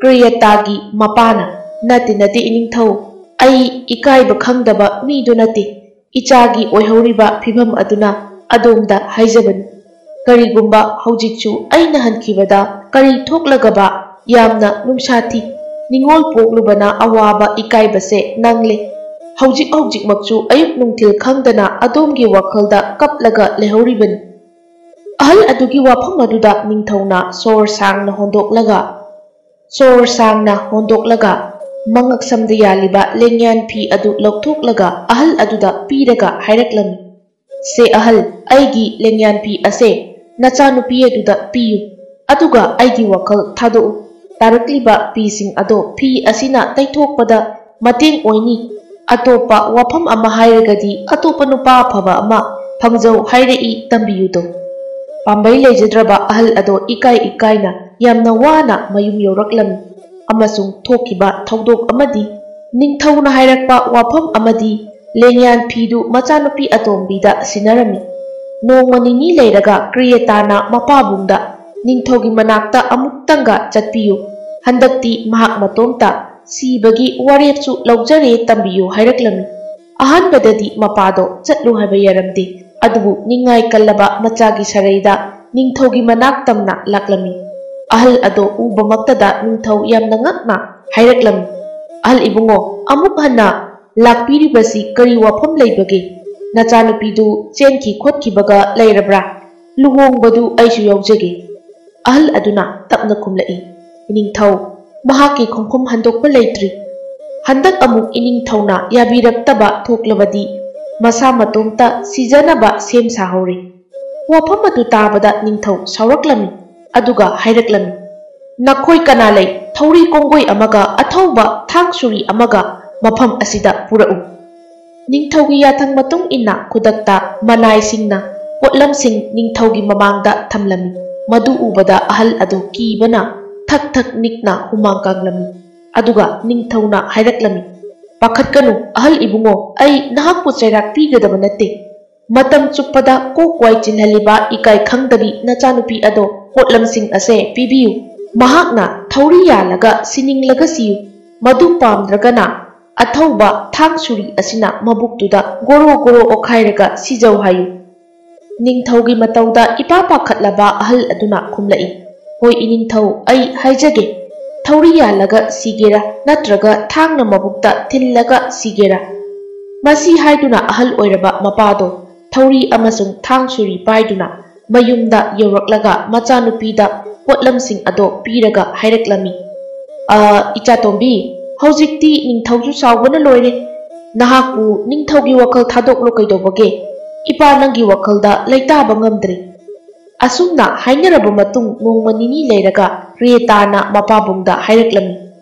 ꯀ꯭ꯔꯤꯌꯦꯇꯥꯒꯤ ꯃꯄꯥꯅ, "ꯅꯠꯇꯦ, ꯅꯠꯇꯦ, ꯏꯅꯤꯡꯊꯧ, ꯑꯩ ꯏꯀꯥꯏꯕ ꯈꯪꯗꯕ ꯃꯤꯗꯨ ꯅꯠꯇꯦ꯫ ꯏꯆꯥꯒꯤ ꯑꯣꯏꯍꯧꯔꯤꯕ ꯐꯤꯕꯝ ꯑꯗꯨꯅ ꯑꯗꯣꯝꯗ ꯍꯥꯏꯖꯕꯅꯤ꯫ ꯀꯔꯤꯒꯨꯝꯕ ꯍꯧꯖꯤꯛꯁꯨ ꯑꯩꯅ ꯍꯟꯈꯤꯕꯗ ꯀꯔꯤ ꯊꯣꯛꯂꯒꯕ ꯌꯥꯝꯅ ꯅꯨꯡꯁꯥ ꯊꯤ꯫ ꯅꯤꯡꯉꯣꯜ ꯄꯣꯛꯂꯨꯕꯅ ꯑꯋꯥꯕ ꯏꯀꯥꯏꯕꯁꯦ ꯅꯪꯂꯦ꯫ ꯍꯧꯖꯤꯛ ꯍꯧꯖꯤꯛꯃꯛꯁꯨ ꯑꯌꯨꯛ ꯅꯨꯡꯊꯤꯜ ꯈꯪꯗꯅ ꯑꯗꯣꯝꯒꯤ ꯋꯥꯈꯜꯗ ꯀꯞꯂꯒ ꯂꯩꯍꯧꯔꯤꯕꯅꯤ꯫" ꯑꯍꯜ ꯑꯗꯨꯒꯤ ꯋꯥꯐꯝ ꯑꯗꯨꯗ ꯅꯤꯡꯊꯧꯅ ꯁꯣꯔ ꯁꯥꯡꯅ ꯍꯣꯟꯗꯣꯛꯂꯒ, ꯁꯣꯔ ꯁꯥꯡꯅ ꯍꯣꯟꯗꯣꯛꯂꯒ, ꯃꯉꯛꯁꯝꯗ ꯌꯥꯜꯂꯤꯕ ꯂꯦꯡꯌꯥꯟ ꯐꯤ ꯑꯗꯨ ꯂꯧꯊꯣꯛꯂꯒ ꯑꯍꯜ ꯑꯗꯨꯗ ꯄꯤꯔꯒ ꯍꯥꯏꯔꯛꯂꯝꯃꯤ, "ꯁꯦ ꯑꯍꯜ, ꯑꯩꯒꯤ ꯂꯦꯡꯌꯥꯟ ꯐꯤ ꯑꯁꯦ ꯅꯆꯥꯅꯨꯄꯤ ꯑꯗꯨꯗ ꯄꯤꯌꯨ, ꯑꯗꯨꯒ ꯑꯩꯒꯤ ꯋꯥꯈꯜ ꯊꯥꯗꯣꯛꯎ꯫ ꯇꯥꯔꯛꯂꯤꯕ ꯐꯤꯁꯤꯡ ꯑꯗꯣ ꯐꯤ ꯑꯁꯤꯅ ꯇꯩꯊꯣꯛꯄꯗ ꯃꯇꯦꯡ ꯑꯣꯏꯅꯤ꯫ ꯑꯇꯣꯞꯄ ꯋꯥꯐꯝ ꯑꯃ ꯍꯥꯏꯔꯒꯗꯤ ꯑꯇꯣꯞꯄ ꯅꯨꯄꯥ ꯑꯐꯕ ꯑꯃ ꯐꯪꯖꯧ ꯍꯥꯏꯔꯛꯏ ꯇꯝꯕꯤꯌꯨꯗꯣ꯫" ꯄꯥꯝꯕꯩ ꯂꯩꯖꯗ꯭ꯔꯕ ꯑꯍꯜ ꯑꯗꯣ ꯏꯀꯥꯏ ꯏꯀꯥꯏꯅ ꯌꯥꯝꯅ ꯋꯥꯅ ꯃꯌꯨꯝ ꯌꯧꯔꯛꯂꯝꯃꯤ꯫ ꯑꯃꯁꯨꯡ ꯊꯣꯛꯈꯤꯕ ꯊꯧꯗꯣꯛ ꯑꯃꯗꯤ ꯅꯤꯡꯊꯧꯅ ꯍꯥꯏꯔꯛꯄ ꯋꯥꯐꯝ ꯑꯃꯗꯤ ꯂꯦꯡꯌꯥꯟ ꯐꯤꯗꯨ ꯃꯆꯥꯅꯨꯄꯤ ꯑꯇꯣꯝꯕꯤꯗ ꯁꯤꯟꯅꯔꯝꯃꯤ꯫ ꯅꯣꯡꯃ ꯅꯤꯅꯤ ꯂꯩꯔꯒ ꯀ꯭ꯔꯤꯌꯦꯇꯥꯅ ꯃꯄꯥꯕꯨꯡꯗ, "ꯅꯤꯡꯊꯧꯒꯤ ꯃꯅꯥꯛꯇ ꯑꯃꯨꯛꯇꯪꯒ ꯆꯠꯄꯤꯌꯨ꯫ ꯍꯟꯗꯛꯇꯤ ꯃꯍꯥꯛ ꯃꯇꯣꯝꯇ ꯁꯤꯕꯒꯤ ꯋꯥꯔꯦꯞꯁꯨ ꯂꯧꯖꯔꯦ ꯇꯝꯕꯤꯌꯨ" ꯍꯥꯏꯔꯛꯂꯝꯃꯤ꯫ ꯑꯍꯥꯟꯕꯗꯗꯤ ꯃꯄꯥꯗꯣ ꯆꯠꯂꯨ ꯍꯥꯏꯕ ꯌꯥꯔꯝꯗꯦ, ꯑꯗꯨꯕꯨ ꯅꯤꯡꯉꯥꯏ ꯀꯜꯂꯕ ꯃꯆꯥꯒꯤ ꯁꯔꯩꯗ ꯅꯤꯡꯊꯧꯒꯤ ꯃꯅꯥꯛ ꯇꯝꯅ ꯂꯥꯛꯂꯝꯃꯤ꯫ ꯑꯍꯜ ꯑꯗꯣ ꯎꯕꯃꯛꯇꯗ ꯅꯤꯡꯊꯧ ꯌꯥꯝꯅ ꯉꯛꯅ ꯍꯥꯏꯔꯛꯂꯝꯃꯤ, "ꯑꯍꯜ ꯏꯕꯨꯡꯉꯣ, ꯑꯃꯨꯛ ꯍꯟꯅ ꯂꯥꯛꯄꯤꯔꯤꯕꯁꯤ ꯀꯔꯤ ꯋꯥꯐꯝ ꯂꯩꯕꯒꯦ? ꯅꯆꯥꯅꯨꯄꯤꯗꯨ ꯆꯦꯟꯈꯤ ꯈꯣꯠꯈꯤꯕꯒ ꯂꯩꯔꯕ꯭ꯔꯥ? ꯂꯨꯍꯣꯡꯕꯗꯨ ꯑꯩꯁꯨ ꯌꯥꯎꯖꯒꯦ꯫" ꯑꯍꯜ ꯑꯗꯨꯅ ꯇꯞꯅ ꯈꯨꯝꯂꯛꯏ, "ꯏꯅꯤꯡꯊꯧ, ꯃꯍꯥꯛꯀꯤ ꯈꯣꯡꯐꯝ ꯍꯟꯗꯣꯛꯄ ꯂꯩꯇ꯭ꯔꯤ꯫ ꯍꯟꯗꯛ ꯑꯃꯨꯛ ꯏꯅꯤꯡꯊꯧꯅ ꯌꯥꯕꯤꯔꯛꯇꯕ ꯊꯣꯛꯂꯕꯗꯤ ꯃꯁꯥ ꯃꯇꯣꯝꯇ ꯁꯤꯖꯅꯕ ꯁꯦꯝ ꯁꯥꯍꯧꯔꯤ꯫" ꯋꯥꯐꯝ ꯑꯗꯨ ꯇꯥꯕꯗ ꯅꯤꯡꯊꯧ ꯁꯥꯎꯔꯛꯂꯝꯃꯤ, ꯑꯗꯨꯒ ꯍꯥꯏꯔꯛꯂꯝꯃꯤ, "ꯅꯈꯣꯏ ꯀꯅꯥ ꯂꯩ? ꯊꯧꯔꯤ ꯀꯣꯡꯒꯣꯏ ꯑꯃꯒ ꯑꯊꯧꯕ ꯊꯥꯡ ꯁꯨꯔꯤ ꯑꯃꯒ ꯃꯐꯝ ꯑꯁꯤꯗ ꯄꯨꯔꯛꯎ꯫" ꯅꯤꯡꯊꯧꯒꯤ ꯌꯥꯊꯪ ꯃꯇꯨꯡ ꯏꯟꯅ ꯈꯨꯗꯛꯇ ꯃꯅꯥꯏꯁꯤꯡꯅ ꯄꯣꯠꯂꯝꯁꯤꯡ ꯅꯤꯡꯊꯧꯒꯤ ꯃꯃꯥꯡꯗ ꯊꯝꯂꯝꯃꯤ꯫ ꯃꯗꯨ ꯎꯕꯗ ꯑꯍꯜ ꯑꯗꯨ ꯀꯤꯕꯅ ꯊꯛ ꯊꯛ ꯅꯤꯛꯅ ꯍꯨꯃꯥꯡ ꯀꯥꯡꯂꯝꯃꯤ꯫ ꯑꯗꯨꯒ ꯅꯤꯡꯊꯧꯅ ꯍꯥꯏꯔꯛꯂꯝꯃꯤ, "ꯄꯥꯈꯠꯀꯅꯨ, ꯑꯍꯜ ꯏꯕꯨꯡꯉꯣ, ꯑꯩ ꯅꯍꯥꯛꯄꯨ ꯆꯩꯔꯥꯛ ꯄꯤꯒꯗꯕ ꯅꯠꯇꯦ꯫ ꯃꯇꯝ ꯆꯨꯞꯄꯗ ꯀꯣꯛ ꯋꯥꯏ ꯆꯤꯜꯍꯜꯂꯤꯕ ꯏꯀꯥꯏ ꯈꯪꯗꯕꯤ ꯅꯆꯥꯅꯨꯄꯤ ꯑꯗꯣ ꯄꯣꯠꯂꯝꯁꯤꯡ ꯑꯁꯦ ꯄꯤꯕꯤꯌꯨ꯫ ꯃꯍꯥꯛꯅ ꯊꯧꯔꯤ ꯌꯥꯜꯂꯒ ꯁꯤꯅꯤꯡꯂꯒ ꯁꯤꯌꯨ, ꯃꯗꯨ ꯄꯥꯝꯗ꯭ꯔꯒꯅ ꯑꯊꯧꯕ ꯊꯥꯡ ꯁꯨꯔꯤ ꯑꯁꯤꯅ ꯃꯕꯨꯛꯇꯨꯗ ꯒꯣꯔꯣ ꯒꯣꯔꯣ ꯑꯣꯠꯈꯥꯏꯔꯒ ꯁꯤꯖꯧ ꯍꯥꯏꯌꯨ꯫ ꯅꯤꯡꯊꯧꯒꯤ ꯃꯇꯧꯗ ꯏꯄꯥ ꯄꯥꯈꯠꯂꯕ ꯑꯍꯜ ꯑꯗꯨꯅ ꯈꯨꯝꯂꯛꯏ, "ꯍꯣꯏ ꯏꯅꯤꯡꯊꯧ, ꯑꯩ ꯍꯥꯏꯖꯒꯦ꯫ ꯊꯧꯔꯤ ꯌꯥꯜꯂꯒ ꯁꯤꯒꯦꯔꯥ ꯅꯠꯇ꯭ꯔꯒ ꯊꯥꯡꯅ ꯃꯕꯨꯛꯇ ꯊꯤꯜꯂꯒ ꯁꯤꯒꯦꯔꯥ?" ꯃꯁꯤ ꯍꯥꯏꯗꯨꯅ ꯑꯍꯜ ꯑꯣꯏꯔꯕ ꯃꯄꯥꯗꯣ ꯊꯧꯔꯤ ꯑꯃꯁꯨꯡ ꯊꯥꯡ ꯁꯨꯔꯤ ꯄꯥꯏꯗꯨꯅ ꯃꯌꯨꯝꯗ ꯌꯧꯔꯛꯂꯒ ꯃꯆꯥꯅꯨꯄꯤꯗ ꯄꯣꯠꯂꯝꯁꯤꯡ ꯑꯗꯣ ꯄꯤꯔꯒ ꯍꯥꯏꯔꯛꯂꯝꯃꯤ, "ꯑ, ꯏꯆꯥꯇꯣꯝꯕꯤ, ꯍꯧꯖꯤꯛꯇꯤ ꯅꯤꯡꯊꯧꯁꯨ ꯁꯥꯎꯕꯅ ꯂꯣꯏꯔꯦ꯫ ꯅꯍꯥꯛꯄꯨ ꯅꯤꯡꯊꯧꯒꯤ ꯋꯥꯈꯜ ꯊꯥꯗꯣꯛꯂꯣ ꯀꯩꯗꯧꯕꯒꯦ? ꯏꯄꯥ ꯅꯪꯒꯤ ꯋꯥꯈꯜꯗ ꯂꯩꯇꯥꯕ ꯉꯝꯗ꯭ꯔꯦ꯫" ꯑꯁꯨꯝꯅ ꯍꯥꯏꯅꯔꯕ ꯃꯇꯨꯡ ꯅꯣꯡꯃ ꯅꯤꯅꯤ ꯂꯩꯔꯒ ꯀ꯭ꯔꯤꯌꯦꯇꯥꯅ ꯃꯄꯥꯕꯨꯡꯗ ꯍꯥꯏꯔꯛꯂꯝꯃꯤ,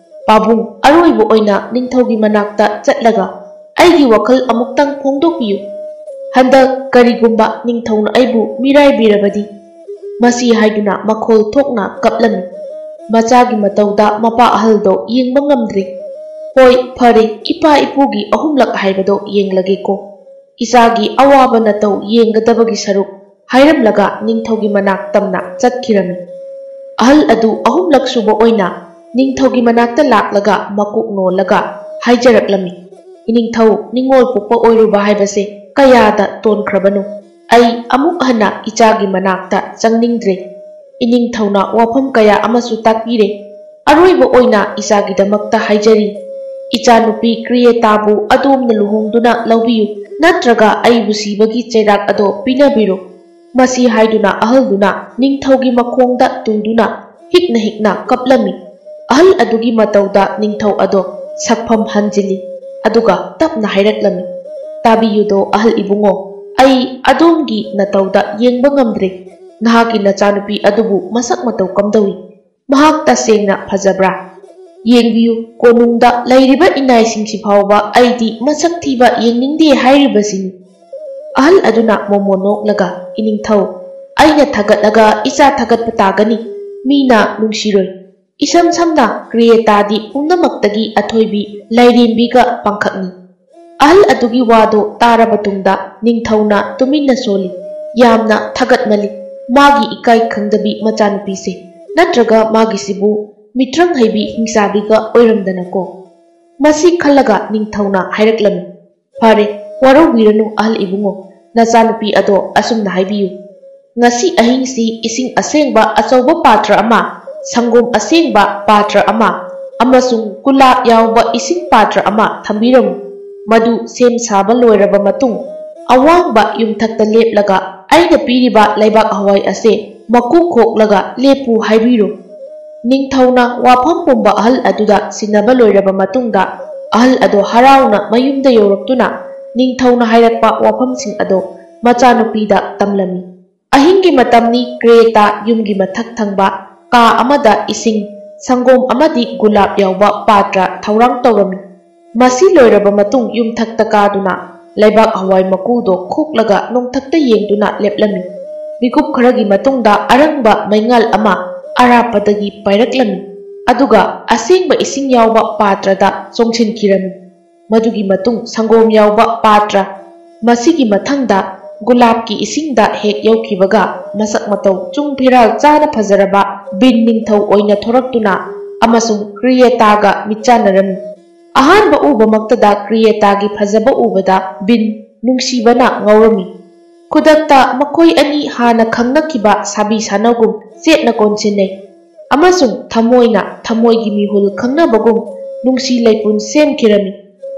"ꯄꯥꯕꯨꯡ, ꯑꯔꯣꯏꯕ ꯑꯣꯏꯅ ꯅꯤꯡꯊꯧꯒꯤ ꯃꯅꯥꯛꯇ ꯆꯠꯂꯒ ꯑꯩꯒꯤ ꯋꯥꯈꯜ ꯑꯃꯨꯛꯇꯪ ꯐꯣꯡꯗꯣꯛꯄꯤꯌꯨ꯫ ꯍꯟꯗꯛ ꯀꯔꯤꯒꯨꯝꯕ ꯅꯤꯡꯊꯧꯅ ꯑꯩꯕꯨ ꯃꯤꯔꯥꯏꯕꯤꯔꯕꯗꯤ?" ꯃꯁꯤ ꯍꯥꯏꯗꯨꯅ ꯃꯈꯣꯜ ꯊꯣꯛꯅ ꯀꯞꯂꯝꯃꯤ꯫ ꯃꯆꯥꯒꯤ ꯃꯇꯧꯗ ꯃꯄꯥ ꯑꯍꯜꯗꯣ ꯌꯦꯡꯕ ꯉꯝꯗ꯭ꯔꯦ꯫ "ꯍꯣꯏ, ꯐꯔꯦ, ꯏꯄꯥ ꯏꯄꯨꯒꯤ ꯑꯍꯨꯝꯂꯛ ꯍꯥꯏꯕꯗꯣ ꯌꯦꯡꯂꯒꯦꯀꯣ꯫ ꯏꯆꯥꯒꯤ ꯑꯋꯥꯕ ꯅꯇꯧ ꯌꯦꯡꯒꯗꯕꯒꯤ ꯁꯔꯨꯛ" ꯍꯥꯏꯔꯝꯂꯒ ꯅꯤꯡꯊꯧꯒꯤ ꯃꯅꯥꯛ ꯇꯝꯅ ꯆꯠꯈꯤꯔꯝꯃꯤ꯫ ꯑꯍꯜ ꯑꯗꯨ ꯑꯍꯨꯝꯂꯛ ꯁꯨꯕ ꯑꯣꯏꯅ ꯅꯤꯡꯊꯧꯒꯤ ꯃꯅꯥꯛꯇ ꯂꯥꯛꯂꯒ ꯃꯀꯣꯛ ꯅꯣꯜꯂꯒ ꯍꯥꯏꯖꯔꯛꯂꯝꯃꯤ, "ꯏꯅꯤꯡꯊꯧ, ꯅꯤꯡꯉꯣꯜ ꯄꯣꯛꯄ ꯑꯣꯏꯔꯨꯕ ꯍꯥꯏꯕꯁꯦ ꯀꯌꯥꯗ ꯇꯣꯟꯈ꯭ꯔꯕꯅꯣ! ꯑꯩ ꯑꯃꯨꯛ ꯍꯟꯅ ꯏꯆꯥꯒꯤ ꯃꯅꯥꯛꯇ ꯆꯪꯅꯤꯡꯗ꯭ꯔꯦ꯫ ꯏꯅꯤꯡꯊꯧꯅ ꯋꯥꯐꯝ ꯀꯌꯥ ꯑꯃꯁꯨ ꯇꯥꯛꯄꯤꯔꯦ꯫ ꯑꯔꯣꯏꯕ ꯑꯣꯏꯅ ꯏꯆꯥꯒꯤꯗꯃꯛꯇ ꯍꯥꯏꯖꯔꯤ, ꯏꯆꯥꯅꯨꯄꯤ ꯀ꯭ꯔꯤꯌꯦꯇꯥꯕꯨ ꯑꯗꯣꯝꯅ ꯂꯨꯍꯣꯡꯗꯨꯅ ꯂꯧꯕꯤꯌꯨ, ꯅꯠꯇ꯭ꯔꯒ ꯑꯩꯕꯨ ꯁꯤꯕꯒꯤ ꯆꯩꯔꯥꯛ ꯑꯗꯣ ꯄꯤꯅꯕꯤꯔꯣ꯫" ꯃꯁꯤ ꯍꯥꯏꯗꯨꯅ ꯑꯍꯜꯗꯨꯅ ꯅꯤꯡꯊꯧꯒꯤ ꯃꯈꯣꯡꯗ ꯇꯨꯗꯨꯅ ꯍꯤꯛꯅ ꯍꯤꯛꯅ ꯀꯞꯂꯝꯃꯤ꯫ ꯑꯍꯜ ꯑꯗꯨꯒꯤ ꯃꯇꯧꯗ ꯅꯤꯡꯊꯧ ꯑꯗꯣ ꯁꯛꯐꯝ ꯍꯟꯖꯤꯜꯂꯤ, ꯑꯗꯨꯒ ꯇꯞꯅ ꯍꯥꯏꯔꯛꯂꯝꯃꯤ, "ꯇꯥꯕꯤꯌꯨꯗꯣ ꯑꯍꯜ ꯏꯕꯨꯡꯉꯣ, ꯑꯩ ꯑꯗꯣꯝꯒꯤ ꯅꯇꯧꯗ ꯌꯦꯡꯕ ꯉꯝꯗ꯭ꯔꯦ꯫ ꯅꯍꯥꯛꯀꯤ ꯅꯆꯥꯅꯨꯄꯤ ꯑꯗꯨꯕꯨ ꯃꯁꯛ ꯃꯇꯧ ꯀꯝꯗꯧꯏ? ꯃꯍꯥꯛ ꯇꯁꯦꯡꯅ ꯐꯖꯕ꯭ꯔꯥ? ꯌꯦꯡꯕꯤꯌꯨ, ꯀꯣꯅꯨꯡꯗ ꯂꯩꯔꯤꯕ ꯏꯅꯥꯏꯁꯤꯡꯁꯤ ꯐꯥꯎꯕ ꯑꯩꯗꯤ ꯃꯁꯛ ꯊꯤꯕ ꯌꯦꯡꯅꯤꯡꯗꯦ ꯍꯥꯏꯔꯤꯕꯁꯤꯅꯤ꯫" ꯑꯍꯜ ꯑꯗꯨꯅ ꯃꯣꯃꯣ ꯅꯣꯛꯂꯒ, "ꯏꯅꯤꯡꯊꯧ, ꯑꯩꯅ ꯊꯥꯒꯠꯂꯒ ꯏꯆꯥ ꯊꯥꯒꯠꯄ ꯇꯥꯒꯅꯤ꯫ ꯃꯤꯅ ꯅꯨꯡꯁꯤꯔꯣꯏ꯫ ꯏꯁꯝ ꯁꯝꯅ ꯀ꯭ꯔꯤꯌꯦꯇꯥꯗꯤ ꯄꯨꯝꯅꯃꯛꯇꯒꯤ ꯑꯊꯣꯏꯕꯤ ꯂꯥꯏꯔꯦꯝꯕꯤꯒ ꯄꯥꯡꯈꯛꯅꯤ꯫" ꯑꯍꯜ ꯑꯗꯨꯒꯤ ꯋꯥꯗꯣ ꯇꯥꯔꯕ ꯇꯨꯡꯗ ꯅꯤꯡꯊꯧꯅ ꯇꯨꯃꯤꯟꯅ ꯁꯣꯜꯂꯤ, "ꯌꯥꯝꯅ ꯊꯥꯒꯠꯃꯜꯂꯤ ꯃꯥꯒꯤ ꯏꯀꯥꯏ ꯈꯪꯗꯕꯤ ꯃꯆꯥꯅꯨꯄꯤꯁꯦ꯫ ꯅꯠꯇ꯭ꯔꯒ ꯃꯥꯒꯤꯁꯤꯕꯨ ꯃꯤꯇ꯭ꯔꯪ ꯍꯩꯕꯤ ꯍꯤꯡꯆꯥꯕꯤꯒ ꯑꯣꯏꯔꯝꯗꯅꯀꯣ? ꯃꯁꯤ ꯈꯜꯂꯒ ꯅꯤꯡꯊꯧꯅ ꯍꯥꯏꯔꯛꯂꯝꯃꯤ, "ꯐꯔꯦ, ꯋꯥꯔꯧꯕꯤꯔꯅꯨ ꯑꯍꯜ ꯏꯕꯨꯡꯉꯣ, ꯅꯆꯥꯅꯨꯄꯤ ꯑꯗꯣ ꯑꯁꯨꯝꯅ ꯍꯥꯏꯕꯤꯌꯨ꯫ ꯉꯁꯤ ꯑꯍꯤꯡꯁꯤ ꯏꯁꯤꯡ ꯑꯁꯦꯡꯕ ꯑꯆꯧꯕ ꯄꯥꯇ꯭ꯔ ꯑꯃ, ꯁꯪꯒꯣꯝ ꯑꯁꯦꯡꯕ ꯄꯥꯇ꯭ꯔ ꯑꯃ ꯑꯃꯁꯨꯡ ꯒꯨꯂꯥꯞ ꯌꯥꯎꯕ ꯏꯁꯤꯡ ꯄꯥꯇ꯭ꯔ ꯑꯃ ꯊꯝꯕꯤꯔꯝꯃꯨ꯫ ꯃꯗꯨ ꯁꯦꯝ ꯁꯥꯕ ꯂꯣꯏꯔꯕ ꯃꯇꯨꯡ, ꯑꯋꯥꯡꯕ ꯌꯨꯝꯊꯛꯇ ꯂꯦꯞꯂꯒ ꯑꯩꯅ ꯄꯤꯔꯤꯕ ꯂꯩꯕꯥꯛ ꯍꯋꯥꯏ ꯑꯁꯦ ꯃꯀꯨ ꯈꯣꯛꯂꯒ ꯂꯦꯞꯄꯨ ꯍꯥꯏꯕꯤꯔꯣ꯫" ꯅꯤꯡꯊꯧꯅ ꯋꯥꯐꯝ ꯄꯨꯝꯕ ꯑꯍꯜ ꯑꯗꯨꯗ ꯁꯤꯟꯅꯕ ꯂꯣꯏꯔꯕ ꯃꯇꯨꯡꯗ, ꯑꯍꯜ ꯑꯗꯣ ꯍꯔꯥꯎꯅ ꯃꯌꯨꯝꯗ ꯌꯧꯔꯛꯇꯨꯅ ꯅꯤꯡꯊꯧꯅ ꯍꯥꯏꯔꯛꯄ ꯋꯥꯐꯝꯁꯤꯡ ꯑꯗꯣ ꯃꯆꯥꯅꯨꯄꯤꯗ ꯇꯝꯂꯝꯃꯤ꯫ ꯑꯍꯤꯡꯒꯤ ꯃꯇꯝꯅꯤ꯫ ꯀ꯭ꯔꯦꯇꯥ ꯌꯨꯝꯒꯤ ꯃꯊꯛ ꯊꯪꯕ ꯀꯥ ꯑꯃꯗ ꯏꯁꯤꯡ, ꯁꯪꯒꯣꯝ ꯑꯃꯗꯤ ꯒꯨꯂꯥꯞ ꯌꯥꯎꯕ ꯄꯥꯇ꯭ꯔ ꯊꯧꯔꯥꯡ ꯇꯧꯔꯝꯃꯤ꯫ ꯃꯁꯤ ꯂꯣꯏꯔꯕ ꯃꯇꯨꯡ ꯌꯨꯝꯊꯛꯇ ꯀꯥꯗꯨꯅ ꯂꯩꯕꯥꯛ ꯍꯋꯥꯏ ꯃꯀꯨꯗꯣ ꯈꯣꯛꯂꯒ ꯅꯣꯡꯊꯛꯇ ꯌꯦꯡꯗꯨꯅ ꯂꯦꯞꯂꯝꯃꯤ꯫ ꯃꯤꯀꯨꯞ ꯈꯔꯒꯤ ꯃꯇꯨꯡꯗ ꯑꯔꯪꯕ ꯃꯩꯉꯥꯜ ꯑꯃ ꯑꯔꯥꯞꯄꯗꯒꯤ ꯄꯥꯏꯔꯛꯂꯝꯃꯤ, ꯑꯗꯨꯒ ꯑꯁꯦꯡꯕ ꯏꯁꯤꯡ ꯌꯥꯎꯕ ꯄꯥꯇ꯭ꯔꯗ ꯆꯣꯡꯁꯤꯟꯈꯤꯔꯝꯃꯤ꯫ ꯃꯗꯨꯒꯤ ꯃꯇꯨꯡ ꯁꯪꯒꯣꯝ ꯌꯥꯎꯕ ꯄꯥꯇ꯭ꯔ, ꯃꯁꯤꯒꯤ ꯃꯊꯪꯗ ꯒꯨꯂꯥꯞꯀꯤ ꯏꯁꯤꯡꯗ ꯍꯦꯛ ꯌꯧꯈꯤꯕꯒ, ꯃꯁꯛ ꯃꯇꯧ ꯆꯨꯡ ꯐꯤꯔꯥꯜ ꯆꯥꯅ ꯐꯖꯔꯕ ꯕꯤꯟ ꯅꯤꯡꯊꯧ ꯑꯣꯏꯅ ꯊꯣꯔꯛꯇꯨꯅ ꯑꯃꯁꯨꯡ ꯀ꯭ꯔꯤꯌꯦꯇꯥꯒ ꯃꯤꯠꯆꯥꯟꯅꯔꯝꯃꯤ꯫ ꯑꯍꯥꯟꯕ ꯎꯕꯃꯛꯇꯗ ꯀ꯭ꯔꯤꯌꯦꯇꯥꯒꯤ ꯐꯖꯕ ꯎꯕꯗ ꯕꯤꯟ ꯅꯨꯡꯁꯤꯕꯅ ꯉꯥꯎꯔꯝꯃꯤ꯫ ꯈꯨꯗꯛꯇ ꯃꯈꯣꯏ ꯑꯅꯤ ꯍꯥꯟꯅ ꯈꯪꯅꯈꯤꯕ ꯁꯥꯕꯤ ꯁꯥꯅꯧꯒꯨꯝ ꯆꯦꯠꯅ ꯀꯣꯟꯁꯤꯟꯅꯩ ꯑꯃꯁꯨꯡ ꯊꯃꯣꯏꯅ ꯊꯃꯣꯏꯒꯤ ꯃꯤꯍꯨꯜ ꯈꯪꯅꯕꯒꯨꯝ ꯅꯨꯡꯁꯤ ꯂꯩꯄꯨꯟ ꯁꯦꯝꯈꯤꯔꯝꯃꯤ꯫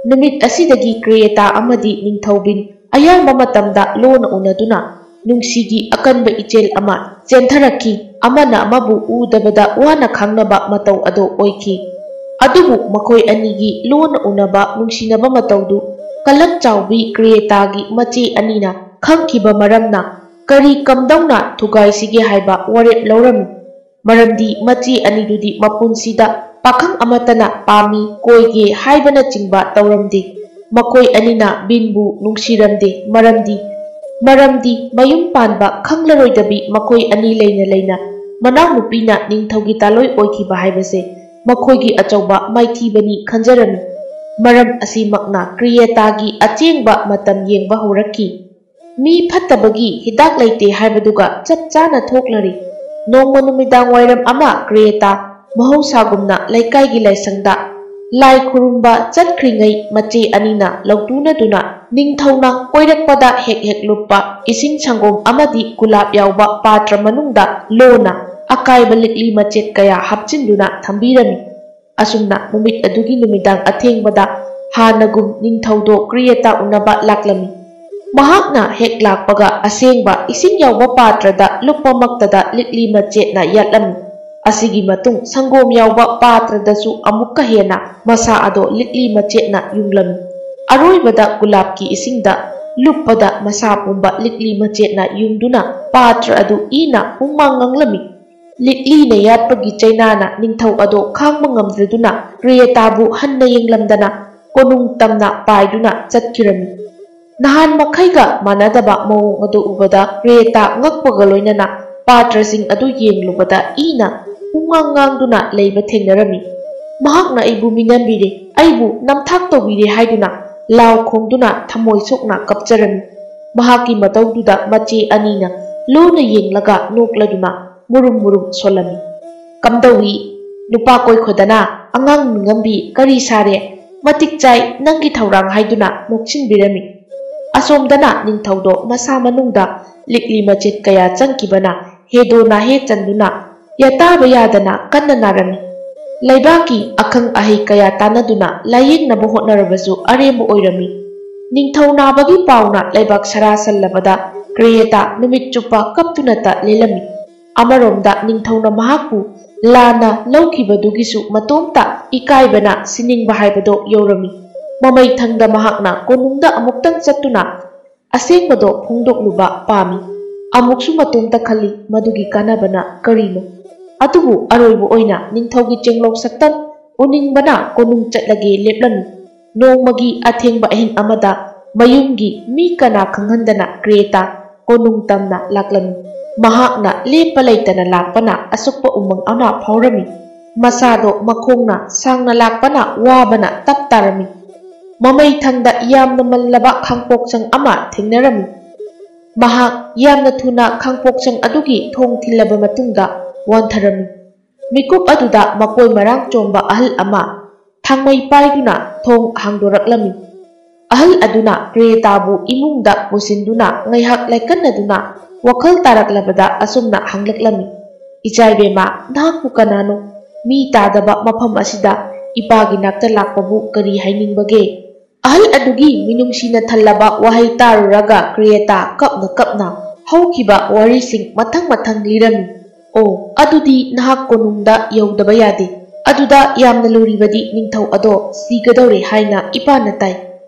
ꯅꯨꯃꯤꯠ ꯑꯁꯤꯗꯒꯤ ꯀ꯭ꯔꯤꯌꯦꯇꯥ ꯑꯃꯗꯤ ꯅꯤꯡꯊꯧ ꯕꯤꯟ ꯑꯌꯥꯝꯕ ꯃꯇꯝꯗ ꯂꯣꯟꯅ ꯎꯅꯗꯨꯅ ꯅꯨꯡꯁꯤꯒꯤ ꯑꯀꯟꯕ ꯏꯆꯦꯜ ꯑꯃ ꯆꯦꯟꯊꯔꯛꯈꯤ꯫ ꯑꯃꯅ ꯑꯃꯕꯨ ꯎꯗꯕꯗ ꯋꯥꯅ ꯈꯥꯡꯅꯕ ꯃꯇꯧ ꯑꯗꯨ ꯑꯣꯏꯈꯤ꯫ ꯑꯗꯨꯕꯨ ꯃꯈꯣꯏ ꯑꯅꯤꯒꯤ ꯂꯣꯟꯅ ꯎꯅꯕ ꯅꯨꯡꯁꯤꯅꯕ ꯃꯇꯧꯗꯨ ꯀꯂꯛ ꯆꯥꯎꯕꯤ ꯀ꯭ꯔꯤꯌꯦꯇꯥꯒꯤ ꯃꯆꯦ ꯑꯅꯤꯅ ꯈꯪꯈꯤꯕ ꯃꯔꯝꯅ, ꯀꯔꯤ ꯀꯝꯗꯧꯅ ꯊꯨꯒꯥꯏꯁꯤꯒꯦ ꯍꯥꯏꯕ ꯋꯥꯔꯦꯞ ꯂꯧꯔꯝꯃꯤ꯫ ꯃꯔꯝꯗꯤ ꯃꯆꯦ ꯑꯅꯤꯗꯨꯗꯤ ꯃꯄꯨꯟꯁꯤꯗ ꯄꯥꯈꯪ ꯑꯃꯠꯇꯅ ꯄꯥꯝꯃꯤ, ꯀꯣꯏꯒꯦ ꯍꯥꯏꯕꯅꯆꯤꯡꯕ ꯇꯧꯔꯝꯗꯦ꯫ ꯃꯈꯣꯏ ꯑꯅꯤꯅ ꯕꯤꯟꯕꯨ ꯅꯨꯡꯁꯤꯔꯝꯗꯦ, ꯃꯔꯝꯗꯤ, ꯃꯔꯝꯗꯤ ꯃꯌꯨꯝ ꯄꯥꯟꯕ ꯈꯪꯂꯔꯣꯏꯗꯕꯤ ꯃꯈꯣꯏ ꯑꯅꯤ ꯂꯩꯅ ꯂꯩꯅ ꯃꯅꯥꯎꯅꯨꯄꯤꯅ ꯅꯤꯡꯊꯧꯒꯤ ꯇꯥꯂꯣꯏ ꯑꯣꯏꯈꯤꯕ ꯍꯥꯏꯕꯁꯦ ꯃꯈꯣꯏꯒꯤ ꯑꯆꯧꯕ ꯃꯥꯏꯊꯤꯕꯅꯤ ꯈꯟꯖꯔꯝꯃꯤ꯫ ꯃꯔꯝ ꯑꯁꯤꯃꯛꯅ ꯀ꯭ꯔꯤꯌꯦꯇꯥꯒꯤ ꯑꯆꯦꯡꯕ ꯃꯇꯝ ꯌꯦꯡꯕ ꯍꯧꯔꯛꯈꯤ꯫ ꯃꯤ ꯐꯠꯇꯕꯒꯤ ꯍꯤꯗꯥꯛ ꯂꯩꯇꯦ ꯍꯥꯏꯕꯗꯨꯒ ꯆꯞ ꯆꯥꯅ ꯊꯣꯛꯂꯔꯤ꯫ ꯅꯣꯡꯃ ꯅꯨꯃꯤꯗꯥꯡ ꯋꯥꯏꯔꯝ ꯑꯃ ꯀ꯭ꯔꯦꯇꯥ ꯃꯍꯧꯁꯥꯒꯨꯝꯅ ꯂꯩꯀꯥꯏꯒꯤ ꯂꯥꯏꯁꯪꯗ ꯂꯥꯏ ꯈꯨꯔꯨꯝꯕ ꯆꯠꯈ꯭ꯔꯤꯉꯩ, ꯃꯆꯦ ꯑꯅꯤꯅ ꯂꯧꯇꯨꯅꯗꯨꯅ ꯅꯤꯡꯊꯧꯅ ꯀꯣꯏꯔꯛꯄꯗ ꯍꯦꯛ ꯍꯦꯛ ꯂꯨꯞꯄ ꯏꯁꯤꯡ ꯁꯪꯒꯣꯝ ꯑꯃꯗꯤ ꯒꯨꯂꯥꯞ ꯌꯥꯎꯕ ꯄꯥꯇ꯭ꯔ ꯃꯅꯨꯡꯗ ꯂꯣꯟꯅ ꯑꯀꯥꯏꯕ ꯂꯤꯛꯂꯤ ꯃꯆꯦꯠ ꯀꯌꯥ ꯍꯥꯞꯆꯤꯟꯗꯨꯅ ꯊꯝꯕꯤꯔꯝꯃꯤ꯫ ꯑꯁꯨꯝꯅ ꯅꯨꯃꯤꯠ ꯑꯗꯨꯒꯤ ꯅꯨꯃꯤꯗꯥꯡ ꯑꯊꯦꯡꯕꯗ ꯍꯥꯟꯅꯒꯨꯝ ꯅꯤꯡꯊꯧꯗꯣ ꯀ꯭ꯔꯤꯌꯦꯇꯥ ꯎꯅꯕ ꯂꯥꯛꯂꯝꯃꯤ꯫ ꯃꯍꯥꯛꯅ ꯍꯦꯛ ꯂꯥꯛꯄꯒ ꯑꯁꯦꯡꯕ ꯏꯁꯤꯡ ꯌꯥꯎꯕ ꯄꯥꯇ꯭ꯔꯗ ꯂꯨꯞꯄꯃꯛꯇꯗ ꯂꯤꯛꯂꯤ ꯃꯆꯦꯠꯅ ꯌꯥꯠꯂꯝꯃꯤ꯫ ꯑꯁꯤꯒꯤ ꯃꯇꯨꯡ ꯁꯪꯒꯣꯝ ꯌꯥꯎꯕ ꯄꯥꯇ꯭ꯔꯗꯁꯨ ꯑꯃꯨꯛꯀ ꯍꯦꯟꯅ ꯃꯁꯥ ꯑꯗꯣ ꯂꯤꯛꯂꯤ ꯃꯆꯦꯠꯅ ꯌꯨꯡꯂꯝꯃꯤ꯫ ꯑꯔꯣꯏꯕꯗ ꯒꯨꯂꯥꯞꯀꯤ ꯏꯁꯤꯡꯗ ꯂꯨꯞꯄꯗ ꯃꯁꯥ ꯄꯨꯝꯕ ꯂꯤꯛꯂꯤ ꯃꯆꯦꯠꯅ ꯌꯨꯡꯗꯨꯅ ꯄꯥꯇ꯭ꯔ ꯑꯗꯨ ꯏꯅ ꯍꯨꯃꯥꯡ ꯉꯥꯡꯂꯝꯃꯤ꯫ ꯂꯤꯛꯂꯤꯅ ꯌꯥꯠꯄꯒꯤ ꯆꯩꯅꯥꯅ ꯅꯤꯡꯊꯧ ꯑꯗꯣ ꯈꯥꯡꯕ ꯉꯝꯗ꯭ꯔꯗꯨꯅ ꯀ꯭ꯔꯤꯌꯦꯇꯥꯕꯨ ꯍꯟꯅ ꯌꯦꯡꯂꯝꯗꯅ ꯀꯣꯅꯨꯡ ꯇꯝꯅ ꯄꯥꯏꯗꯨꯅ ꯆꯠꯈꯤꯔꯝꯃꯤ꯫ ꯅꯍꯥꯟ ꯃꯈꯩꯒ ꯃꯥꯟꯅꯗꯕ ꯃꯑꯣꯡ ꯑꯗꯨ ꯎꯕꯗ ꯀ꯭ꯔꯤꯌꯦꯇꯥ ꯉꯛꯄꯒ ꯂꯣꯏꯅꯅ ꯄꯥꯇ꯭ꯔꯁꯤꯡ ꯑꯗꯨ ꯌꯦꯡꯂꯨꯕꯗ ꯏꯅ ꯍꯨꯃꯥꯡ ꯉꯥꯡꯗꯨꯅ ꯂꯩꯕ ꯊꯦꯡꯅꯔꯝꯃꯤ꯫ ꯃꯍꯥꯛꯅ ꯑꯩꯕꯨ ꯃꯤꯅꯝꯕꯤꯔꯦ, ꯑꯩꯕꯨ ꯅꯝꯊꯥꯛ ꯇꯧꯕꯤꯔꯦ ꯍꯥꯏꯗꯨꯅ ꯂꯥꯎ ꯈꯣꯡꯗꯨꯅ ꯊꯃꯣꯏ ꯁꯣꯛꯅ ꯀꯞꯆꯔꯝꯃꯤ꯫ ꯃꯍꯥꯛꯀꯤ ꯃꯇꯧꯗꯨꯗ ꯃꯆꯦ ꯑꯅꯤꯅ ꯂꯨꯅ ꯌꯦꯡꯂꯒ ꯅꯣꯛꯂꯗꯨꯅ ꯃꯨꯔꯨꯝ ꯃꯨꯔꯨꯝ ꯁꯣꯜꯂꯝꯃꯤ꯫ "ꯀꯝꯗꯧꯏ? ꯅꯨꯄꯥ ꯀꯣꯏꯈꯣꯗꯅ ꯑꯉꯥꯡ ꯃꯤꯉꯝꯕꯤ ꯀꯔꯤ ꯁꯥꯔꯦ? ꯃꯇꯤꯛ ꯆꯥꯏ ꯅꯪꯒꯤ ꯊꯧꯔꯥꯡ" ꯍꯥꯏꯗꯨꯅ ꯅꯣꯛꯁꯤꯟꯕꯤꯔꯝꯃꯤ꯫ ꯑꯁꯣꯝꯗꯅ ꯅꯤꯡꯊꯧꯗꯣ ꯃꯁꯥ ꯃꯅꯨꯡꯗ ꯂꯤꯛꯂꯤ ꯃꯆꯦꯠ ꯀꯌꯥ ꯆꯪꯈꯤꯕꯅ ꯍꯦꯗꯣ ꯅꯥꯍꯦ ꯆꯟꯗꯨꯅ ꯌꯥꯇꯥꯕ ꯌꯥꯗꯅ ꯀꯟꯅ ꯅꯥꯔꯝꯃꯤ꯫ ꯂꯩꯕꯥꯛꯀꯤ ꯑꯈꯪ ꯑꯍꯩ ꯀꯌꯥ ꯇꯥꯟꯅꯗꯨꯅ ꯂꯥꯌꯦꯡꯅꯕ ꯍꯣꯠꯅꯔꯕꯁꯨ ꯑꯔꯦꯝꯕ ꯑꯣꯏꯔꯝꯃꯤ꯫ ꯅꯤꯡꯊꯧ ꯅꯥꯕꯒꯤ ꯄꯥꯎꯅ ꯂꯩꯕꯥꯛ ꯁꯔꯥ ꯁꯜꯂꯕꯗ ꯀ꯭ꯔꯦꯌꯦꯇꯥ ꯅꯨꯃꯤꯠ ꯆꯨꯞꯄ ꯀꯞꯇꯨꯅꯇ ꯂꯦꯜꯂꯝꯃꯤ꯫ ꯑꯃꯔꯣꯝꯗ ꯅꯤꯡꯊꯧꯅ ꯃꯍꯥꯛꯄꯨ ꯂꯥꯟꯅ ꯂꯧꯈꯤꯕꯗꯨꯒꯤꯁꯨ ꯃꯇꯣꯝꯇ ꯏꯀꯥꯏꯕꯅ ꯁꯤꯅꯤꯡꯕ ꯍꯥꯏꯕꯗꯣ ꯌꯧꯔꯝꯃꯤ꯫ ꯃꯃꯩ ꯊꯪꯗ ꯃꯍꯥꯛꯅ ꯀꯣꯅꯨꯡꯗ ꯑꯃꯨꯛꯇꯪ ꯆꯠꯇꯨꯅ ꯑꯁꯦꯡꯕꯗꯣ ꯐꯣꯡꯗꯣꯛꯂꯨꯕ ꯄꯥꯝꯃꯤ꯫ ꯑꯃꯨꯛꯁꯨ ꯃꯇꯣꯝꯇ ꯈꯜꯂꯤ, ꯃꯗꯨꯒꯤ ꯀꯥꯟꯅꯕꯅ ꯀꯔꯤꯅꯣ? ꯑꯗꯨꯕꯨ ꯑꯔꯣꯏꯕ ꯑꯣꯏꯅ ꯅꯤꯡꯊꯧꯒꯤ ꯆꯦꯡꯂꯧ ꯁꯛꯇꯝ ꯎꯅꯤꯡꯕꯅ ꯀꯣꯅꯨꯡ ꯆꯠꯂꯒꯦ ꯂꯦꯞꯂꯝꯃꯤ꯫ ꯅꯣꯡꯃꯒꯤ ꯑꯊꯦꯡꯕ ꯑꯍꯤꯡ ꯑꯃꯗ ꯃꯌꯨꯝꯒꯤ ꯃꯤ ꯀꯅꯥ ꯈꯪꯍꯟꯗꯅ ꯀ꯭ꯔꯦꯇꯥ ꯀꯣꯅꯨꯡ ꯇꯝꯅ ꯂꯥꯛꯂꯝꯃꯤ꯫ ꯃꯍꯥꯛꯅ ꯂꯦꯞꯄ ꯂꯩꯇꯅ ꯂꯥꯛꯄꯅ ꯑꯁꯨꯛꯄ ꯎꯃꯪ ꯑꯃ ꯐꯥꯎꯔꯝꯃꯤ꯫ ꯃꯁꯥꯗꯣ ꯃꯈꯣꯡꯅ ꯁꯥꯡꯅ ꯂꯥꯛꯄꯅ ꯋꯥꯕꯅ ꯇꯞ ꯇꯥꯔꯝꯃꯤ꯫ ꯃꯃꯩ ꯊꯪꯗ ꯌꯥꯝꯅ ꯃꯜꯂꯕ ꯈꯥꯡꯄꯣꯛꯆꯪ ꯑꯃ ꯊꯦꯡꯅꯔꯝꯃꯤ꯫ ꯃꯍꯥꯛ ꯌꯥꯝꯅ ꯊꯨꯅ ꯈꯥꯡꯄꯣꯛꯁꯪ ꯑꯗꯨꯒꯤ ꯊꯣꯡ ꯊꯤꯜꯂꯕ ꯃꯇꯨꯡꯗ ꯋꯥꯟꯊꯔꯝꯃꯤ꯫ ꯃꯤꯀꯨꯞ ꯑꯗꯨꯗ ꯃꯀꯣꯏ ꯃꯔꯥꯡ ꯆꯣꯝꯕ ꯑꯍꯜ ꯑꯃ ꯊꯥꯡꯃꯩ ꯄꯥꯏꯗꯨꯅ ꯊꯣꯡ ꯍꯥꯡꯗꯣꯔꯛꯂꯝꯃꯤ꯫ ꯑꯍꯜ ꯑꯗꯨꯅ ꯀ꯭ꯔꯦꯇꯥꯕꯨ ꯏꯃꯨꯡꯗ ꯄꯨꯁꯤꯟꯗꯨꯅ ꯉꯥꯏꯍꯥꯛ ꯂꯥꯏꯀꯠꯅꯗꯨꯅ ꯋꯥꯈꯜ ꯇꯥꯔꯛꯂꯕꯗ ꯑꯁꯨꯝꯅ ꯍꯪꯂꯛꯂꯝꯃꯤ, "ꯏꯆꯥ ꯏꯕꯦꯝꯃ, ꯅꯍꯥꯛꯄꯨ ꯀꯅꯥꯅꯣ? ꯃꯤ ꯇꯥꯗꯕ ꯃꯐꯝ ꯑꯁꯤꯗ ꯏꯄꯥꯒꯤ ꯅꯥꯛꯇ ꯂꯥꯛꯄꯕꯨ ꯀꯔꯤ ꯍꯥꯏꯅꯤꯡꯕꯒꯦ?" ꯑꯍꯜ ꯑꯗꯨꯒꯤ ꯃꯤꯅꯨꯡꯁꯤꯅ ꯊꯜꯂꯕ ꯋꯥꯍꯩ ꯇꯥꯔꯨꯔꯒ ꯀ꯭ꯔꯦꯇꯥ ꯀꯞꯅ ꯀꯞꯅ ꯍꯧꯈꯤꯕ ꯋꯥꯔꯤꯁꯤꯡ ꯃꯊꯪ ꯃꯊꯪ ꯂꯤꯔꯝꯃꯤ꯫ "ꯑꯣ, ꯑꯗꯨꯗꯤ ꯅꯍꯥꯛ ꯀꯣꯅꯨꯡꯗ ꯌꯧꯗꯕ ꯌꯥꯗꯦ꯫ ꯑꯗꯨꯗ ꯌꯥꯝꯅ ꯂꯨꯔꯤꯕꯗꯤ ꯅꯤꯡꯊꯧ ꯑꯗꯣ ꯁꯤꯒꯗꯧꯔꯦ ꯍꯥꯏꯅ ꯏꯄꯥꯅ ꯇꯥꯏ꯫"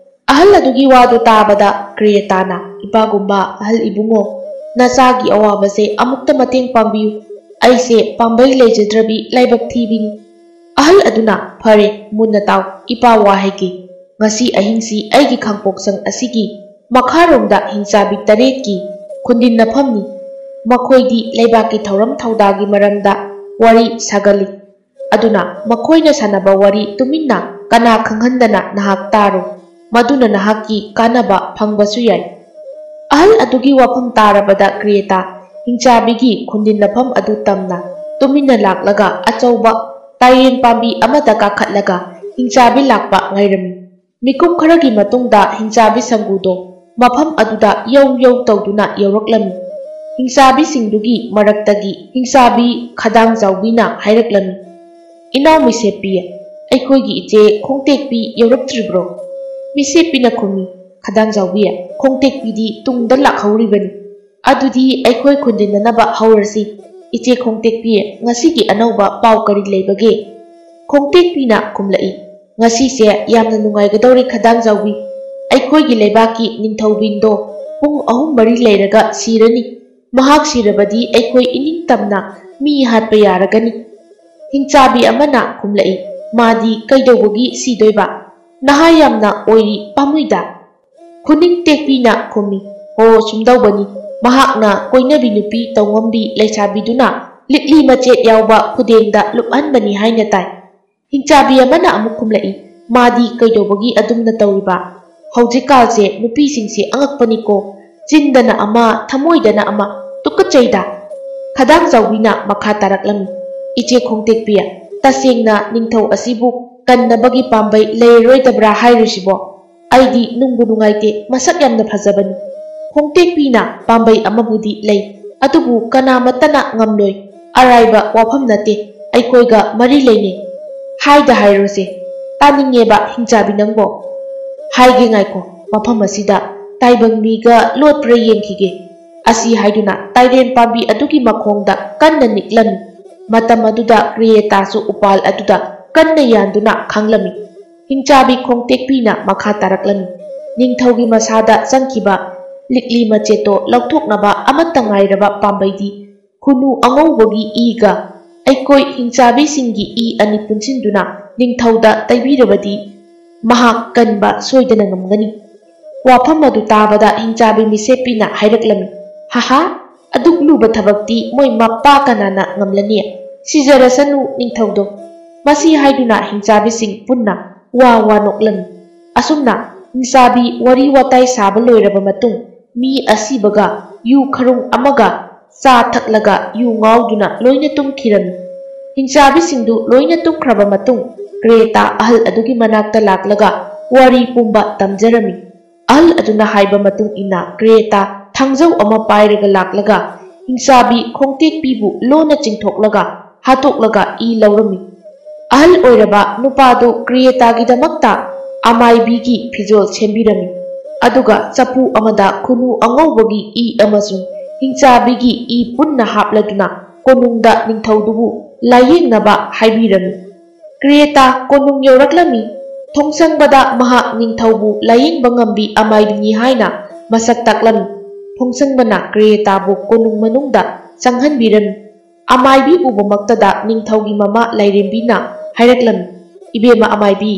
ꯑꯍꯜ ꯑꯗꯨꯒꯤ ꯋꯥꯗꯨ ꯇꯥꯕꯗ ꯀ꯭ꯔꯦꯇꯥꯅ, "ꯏꯄꯥꯒꯨꯝꯕ ꯑꯍꯜ ꯏꯕꯨꯡꯉꯣ, ꯅꯆꯥꯒꯤ ꯑꯋꯥꯕꯁꯦ ꯑꯃꯨꯛꯇ ꯃꯇꯦꯡ ꯄꯥꯡꯕꯤꯌꯨ꯫ ꯑꯩꯁꯦ ꯄꯥꯝꯕꯩ ꯂꯩꯖꯗ꯭ꯔꯕꯤ ꯂꯥꯏꯕꯛ ꯊꯤꯕꯤꯅꯤ꯫" ꯑꯍꯜ ꯑꯗꯨꯅ, "ꯐꯔꯦ, ꯃꯨꯟꯅ ꯇꯥꯎ, ꯏꯄꯥ ꯋꯥ ꯍꯥꯏꯒꯦ꯫ ꯉꯁꯤ ꯑꯍꯤꯡꯁꯤ ꯑꯩꯒꯤ ꯈꯥꯡꯄꯣꯛꯁꯪ ꯑꯁꯤꯒꯤ ꯃꯈꯥꯔꯣꯝꯗ ꯍꯤꯡꯆꯥꯕꯤ ꯇꯔꯦꯠꯀꯤ ꯈꯨꯟꯗꯤꯟꯅꯐꯝꯅꯤ꯫ ꯃꯈꯣꯏꯗꯤ ꯂꯩꯕꯥꯛꯀꯤ ꯊꯧꯔꯝ ꯊꯧꯗꯥꯒꯤ ꯃꯔꯝꯗ ꯋꯥꯔꯤ ꯁꯥꯒꯜꯂꯤ꯫ ꯑꯗꯨꯅ ꯃꯈꯣꯏꯅ ꯁꯥꯟꯅꯕ ꯋꯥꯔꯤ ꯇꯨꯃꯤꯟꯅ ꯀꯅꯥ ꯈꯪꯍꯟꯗꯅ ꯅꯍꯥꯛ ꯇꯥꯔꯣ꯫ ꯃꯗꯨꯅ ꯅꯍꯥꯛꯀꯤ ꯀꯥꯟꯅꯕ ꯐꯪꯕꯁꯨ ꯌꯥꯏ꯫" ꯑꯍꯜ ꯑꯗꯨꯒꯤ ꯋꯥꯐꯝ ꯇꯥꯔꯕꯗ ꯀ꯭ꯔꯦꯇꯥ ꯍꯤꯡꯆꯥꯕꯤꯒꯤ ꯈꯨꯟꯗꯤꯟꯅꯐꯝ ꯑꯗꯨ ꯇꯝꯅ ꯇꯨꯃꯤꯟꯅ ꯂꯥꯛꯂꯒ ꯑꯆꯧꯕ ꯇꯥꯏꯔꯦꯟ ꯄꯥꯝꯕꯤ ꯑꯃꯗ ꯀꯥꯈꯠꯂꯒ ꯍꯤꯡꯆꯥꯕꯤ ꯂꯥꯛꯄ ꯉꯥꯏꯔꯝꯃꯤ꯫ ꯃꯤꯀꯨꯞ ꯈꯔꯒꯤ ꯃꯇꯨꯡꯗ ꯍꯤꯡꯆꯥꯕꯤ ꯁꯪꯒꯨꯗꯣ ꯃꯐꯝ ꯑꯗꯨꯗ ꯌꯧ ꯌꯧ ꯇꯧꯗꯨꯅ ꯌꯧꯔꯛꯂꯝꯃꯤ꯫ ꯍꯤꯡꯆꯥꯕꯤꯁꯤꯡꯗꯨꯒꯤ ꯃꯔꯛꯇꯒꯤ ꯍꯤꯡꯆꯥꯕꯤ ꯈꯗꯥꯡ ꯆꯥꯎꯕꯤꯅ ꯍꯥꯏꯔꯛꯂꯝꯃꯤ, "ꯏꯅꯥꯎ ꯃꯤꯁꯦꯞꯄꯤ, ꯑꯩꯈꯣꯏꯒꯤ ꯏꯆꯦ ꯈꯣꯡꯇꯦꯛꯄꯤ ꯌꯧꯔꯛꯇ꯭ꯔꯤꯕ꯭ꯔꯣ?" ꯃꯤꯁꯦꯞꯄꯤꯅ ꯈꯨꯝꯃꯤ, "ꯈꯗꯥꯡ ꯆꯥꯎꯕꯤ, ꯈꯣꯡꯇꯦꯛꯄꯤꯗꯤ ꯇꯨꯡꯗ ꯂꯥꯛꯍꯧꯔꯤꯕꯅꯤ꯫ ꯑꯗꯨꯗꯤ ꯑꯩꯈꯣꯏ ꯈꯨꯟꯗꯤꯟꯅꯅꯕ ꯍꯧꯔꯁꯤ꯫ ꯏꯆꯦ ꯈꯣꯡꯇꯦꯛꯄꯤ, ꯉꯁꯤꯒꯤ ꯑꯅꯧꯕ ꯄꯥꯎ ꯀꯔꯤ ꯂꯩꯕꯒꯦ?" ꯈꯣꯡꯇꯦꯛꯄꯤꯅ ꯈꯨꯝꯂꯛꯏ, "ꯉꯁꯤꯁꯦ ꯌꯥꯝꯅ ꯅꯨꯡꯉꯥꯏꯒꯗꯧꯔꯤ ꯈꯗꯥꯡ ꯆꯥꯎꯕꯤ꯫ ꯑꯩꯈꯣꯏꯒꯤ ꯂꯩꯕꯥꯛꯀꯤ ꯅꯤꯡꯊꯧꯕꯤꯟꯗꯣ ꯄꯨꯡ ꯑꯍꯨꯝ ꯃꯔꯤ ꯂꯩꯔꯒ ꯁꯤꯔꯅꯤ꯫ ꯃꯍꯥꯛ ꯁꯤꯔꯕꯗꯤ ꯑꯩꯈꯣꯏ ꯏꯅꯤꯡꯇꯝꯅ ꯃꯤ ꯍꯥꯠꯄ ꯌꯥꯔꯒꯅꯤ꯫" ꯍꯤꯡꯆꯥꯕꯤ ꯑꯃꯅ ꯈꯨꯝꯂꯛꯏ, "ꯃꯥꯗꯤ ꯀꯩꯗꯧꯕꯒꯤ ꯁꯤꯗꯣꯏꯕ? ꯅꯍꯥ ꯌꯥꯝꯅ ꯑꯣꯏꯔꯤ ꯄꯥꯝꯃꯨꯏꯗ꯫" ꯈꯨꯅꯤꯡ ꯇꯦꯛꯄꯤꯅ ꯈꯨꯝꯃꯤ, "ꯍꯣ, ꯁꯨꯝꯗꯧꯕꯅꯤ, ꯃꯍꯥꯛꯅ ꯀꯣꯏꯅꯕꯤ ꯅꯨꯄꯤ ꯇꯧꯉꯝꯕꯤ ꯂꯩꯁꯥꯕꯤꯗꯨꯅ ꯂꯤꯛꯂꯤ ꯃꯆꯦꯠ ꯌꯥꯎꯕ ꯈꯨꯗꯦꯡꯗ ꯂꯨꯞꯍꯟꯕꯅꯤ ꯍꯥꯏꯅ ꯇꯥꯏ꯫" ꯍꯤꯡꯆꯥꯕꯤ ꯑꯃꯅ ꯑꯃꯨꯛ ꯈꯨꯝꯂꯛꯏ, "ꯃꯥꯗꯤ ꯀꯩꯗꯧꯕꯒꯤ ꯑꯗꯨꯝꯅ ꯇꯧꯔꯤꯕ? ꯍꯧꯖꯤꯛꯀꯥꯜꯁꯦ ꯅꯨꯄꯤꯁꯤꯡꯁꯦ ꯑꯉꯛꯄꯅꯤꯀꯣ꯫ ꯆꯤꯟꯗꯅ ꯑꯃ, ꯊꯃꯣꯏꯗꯅ ꯑꯃ, ꯇꯨꯀꯠꯆꯩꯗ!" ꯈꯗꯥꯡ ꯆꯥꯎꯕꯤꯅ ꯃꯈꯥ ꯇꯥꯔꯛꯂꯝꯃꯤ, "ꯏꯆꯦ ꯈꯣꯡꯇꯦꯛꯄꯤ, ꯇꯁꯦꯡꯅ ꯅꯤꯡꯊꯧ ꯑꯁꯤꯕꯨ ꯀꯟꯅꯕꯒꯤ ꯄꯥꯝꯕꯩ ꯂꯩꯔꯔꯣꯏꯗꯕ꯭ꯔꯥ ꯍꯥꯏꯔꯤꯁꯤꯕꯣ? ꯑꯩꯗꯤ ꯅꯨꯡꯕꯨ ꯅꯨꯡꯉꯥꯏꯇꯦ, ꯃꯁꯛ ꯌꯥꯝꯅ ꯐꯖꯕꯅꯤ꯫ ꯈꯣꯡꯇꯦꯛꯄꯤꯅ ꯄꯥꯝꯕꯩ ꯑꯃꯕꯨꯗꯤ ꯂꯩ, ꯑꯗꯨꯕꯨ ꯀꯅꯥꯃꯠꯇꯅ ꯉꯝꯂꯣꯏ꯫ ꯑꯔꯥꯏꯕ ꯋꯥꯐꯝ ꯅꯠꯇꯦ, ꯑꯩꯈꯣꯏꯒ ꯃꯔꯤ ꯂꯩꯅꯩ꯫ ꯍꯥꯏꯗ ꯍꯥꯏꯔꯣꯁꯦ, ꯇꯥꯅꯤꯡꯉꯦꯕ ꯍꯤꯡꯆꯥꯕꯤ ꯅꯪꯕꯣ꯫ ꯍꯥꯏꯒꯦ ꯉꯥꯏꯈꯣ, ꯃꯐꯝ ꯑꯁꯤꯗ ꯇꯥꯏꯕꯪ ꯃꯤꯒ ꯂꯣꯠꯄ꯭ꯔꯥ ꯌꯦꯡꯈꯤꯒꯦ꯫" ꯑꯁꯤ ꯍꯥꯏꯗꯨꯅ ꯇꯥꯏꯔꯦꯟ ꯄꯥꯝꯕꯤ ꯑꯗꯨꯒꯤ ꯃꯈꯣꯡꯗ ꯀꯟꯅ ꯅꯤꯛꯂꯝꯃꯤ꯫ ꯃꯇꯝ ꯑꯗꯨꯗ ꯀ꯭ꯔꯤꯌꯦꯇꯥꯁꯨ ꯎꯄꯥꯜ ꯑꯗꯨꯗ ꯀꯟꯅ ꯌꯥꯟꯗꯨꯅ ꯈꯥꯡꯂꯝꯃꯤ꯫ ꯍꯤꯡꯆꯥꯕꯤ ꯈꯣꯡꯇꯦꯛꯄꯤꯅ ꯃꯈꯥ ꯇꯥꯔꯛꯂꯝꯃꯤ, "ꯅꯤꯡꯊꯧꯒꯤ ꯃꯁꯥꯗ ꯆꯪꯈꯤꯕ ꯂꯤꯛꯂꯤ ꯃꯆꯦꯠꯇꯣ ꯂꯧꯊꯣꯛꯅꯕ ꯑꯃꯠꯇ ꯉꯥꯏꯔꯕ ꯄꯥꯝꯕꯩꯗꯤ ꯈꯨꯅꯨ ꯑꯉꯧꯕꯒꯤ ꯏꯒ ꯑꯩꯈꯣꯏ ꯍꯤꯡꯆꯥꯕꯤꯁꯤꯡꯒꯤ ꯏ ꯑꯅꯤ ꯄꯨꯟꯁꯤꯟꯗꯨꯅ ꯅꯤꯡꯊꯧꯗ ꯇꯩꯕꯤꯔꯕꯗꯤ ꯃꯍꯥꯛ ꯀꯟꯕ ꯁꯣꯏꯗꯅ ꯉꯝꯒꯅꯤ꯫" ꯋꯥꯐꯝ ꯑꯗꯨ ꯇꯥꯕꯗ ꯍꯤꯡꯆꯥꯕꯤ ꯃꯤꯁꯦꯞꯄꯤꯅ ꯍꯥꯏꯔꯛꯂꯝꯃꯤ, "ꯍꯥꯍꯥ, ꯑꯗꯨꯛ ꯂꯨꯕ ꯊꯕꯛꯇꯤ ꯃꯣꯏ ꯃꯄꯥ ꯀꯅꯥꯅ ꯉꯝꯂꯅꯤ? ꯁꯤꯖꯔꯁꯅꯨ ꯅꯤꯡꯊꯧꯗꯣ꯫" ꯃꯁꯤ ꯍꯥꯏꯗꯨꯅ ꯍꯤꯡꯆꯥꯕꯤꯁꯤꯡ ꯄꯨꯟꯅ ꯋꯥ ꯋꯥ ꯅꯣꯛꯂꯝꯃꯤ꯫ ꯑꯁꯨꯝꯅ ꯍꯤꯡꯆꯥꯕꯤ ꯋꯥꯔꯤ ꯋꯥꯇꯥꯏ ꯁꯥꯕ ꯂꯣꯏꯔꯕ ꯃꯇꯨꯡ, ꯃꯤ ꯑꯁꯤꯕꯒ ꯌꯨ ꯈꯔꯨꯡ ꯑꯃꯒ ꯆꯥ ꯊꯛꯂꯒ ꯌꯨ ꯉꯥꯎꯗꯨꯅ ꯂꯣꯏꯅ ꯇꯨꯝꯈꯤꯔꯝꯃꯤ꯫ ꯍꯤꯡꯆꯥꯕꯤꯁꯤꯡꯗꯨ ꯂꯣꯏꯅ ꯇꯨꯝꯈ꯭ꯔꯕ ꯃꯇꯨꯡ, ꯀ꯭ꯔꯦꯇꯥ ꯑꯍꯜ ꯑꯗꯨꯒꯤ ꯃꯅꯥꯛꯇ ꯂꯥꯛꯂꯒ ꯋꯥꯔꯤ ꯄꯨꯝꯕ ꯇꯝꯖꯔꯝꯃꯤ꯫ ꯑꯍꯜ ꯑꯗꯨꯅ ꯍꯥꯏꯕ ꯃꯇꯨꯡ ꯏꯟꯅ ꯀ꯭ꯔꯦꯇꯥ ꯊꯥꯡꯖꯧ ꯑꯃ ꯄꯥꯏꯔꯒ ꯂꯥꯛꯂꯒ ꯍꯤꯡꯆꯥꯕꯤ ꯈꯣꯡꯇꯦꯛꯄꯤꯕꯨ ꯂꯣꯟꯅ ꯆꯤꯡꯊꯣꯛꯂꯒ ꯍꯥꯠꯇꯣꯛꯂꯒ ꯏ ꯂꯧꯔꯝꯃꯤ꯫ ꯑꯍꯜ ꯑꯣꯏꯔꯕ ꯅꯨꯄꯥꯗꯨ ꯀ꯭ꯔꯤꯌꯦꯇꯥꯒꯤꯗꯃꯛꯇ ꯑꯃꯥꯏꯕꯤꯒꯤ ꯐꯤꯖꯣꯜ ꯁꯦꯝꯕꯤꯔꯝꯃꯤ꯫ ꯑꯗꯨꯒ ꯆꯐꯨ ꯑꯃꯗ ꯈꯨꯅꯨ ꯑꯉꯧꯕꯒꯤ ꯏ ꯑꯃꯁꯨꯡ ꯍꯤꯡꯆꯥꯕꯤꯒꯤ ꯏ ꯄꯨꯟꯅ ꯍꯥꯞꯂꯗꯨꯅ ꯀꯣꯅꯨꯡꯗ ꯅꯤꯡꯊꯧꯗꯨꯕꯨ ꯂꯥꯌꯦꯡꯅꯕ ꯍꯥꯏꯕꯤꯔꯝꯃꯤ꯫ ꯀ꯭ꯔꯤꯌꯦꯇꯥ ꯀꯣꯅꯨꯡ ꯌꯧꯔꯛꯂꯝꯃꯤ꯫ ꯊꯣꯡꯁꯪꯕꯗ ꯃꯍꯥꯛ ꯅꯤꯡꯊꯧꯕꯨ ꯂꯥꯌꯦꯡꯕ ꯉꯝꯕꯤ ꯑꯃꯥꯏꯕꯤꯅꯤ ꯍꯥꯏꯅ ꯃꯁꯛ ꯇꯥꯛꯂꯝꯃꯤ꯫ ꯊꯣꯡꯁꯪꯕꯅ ꯀ꯭ꯔꯤꯌꯦꯇꯥꯕꯨ ꯀꯣꯅꯨꯡ ꯃꯅꯨꯡꯗ ꯆꯪꯍꯟꯕꯤꯔꯝꯃꯤ꯫ ꯑꯃꯥꯏꯕꯤ ꯎꯕꯃꯛꯇꯗ ꯅꯤꯡꯊꯧꯒꯤ ꯃꯃꯥ ꯂꯥꯏꯔꯦꯝꯕꯤꯅ ꯍꯥꯏꯔꯛꯂꯝꯃꯤ, "ꯏꯕꯦꯝꯃ ꯑꯃꯥꯏꯕꯤ,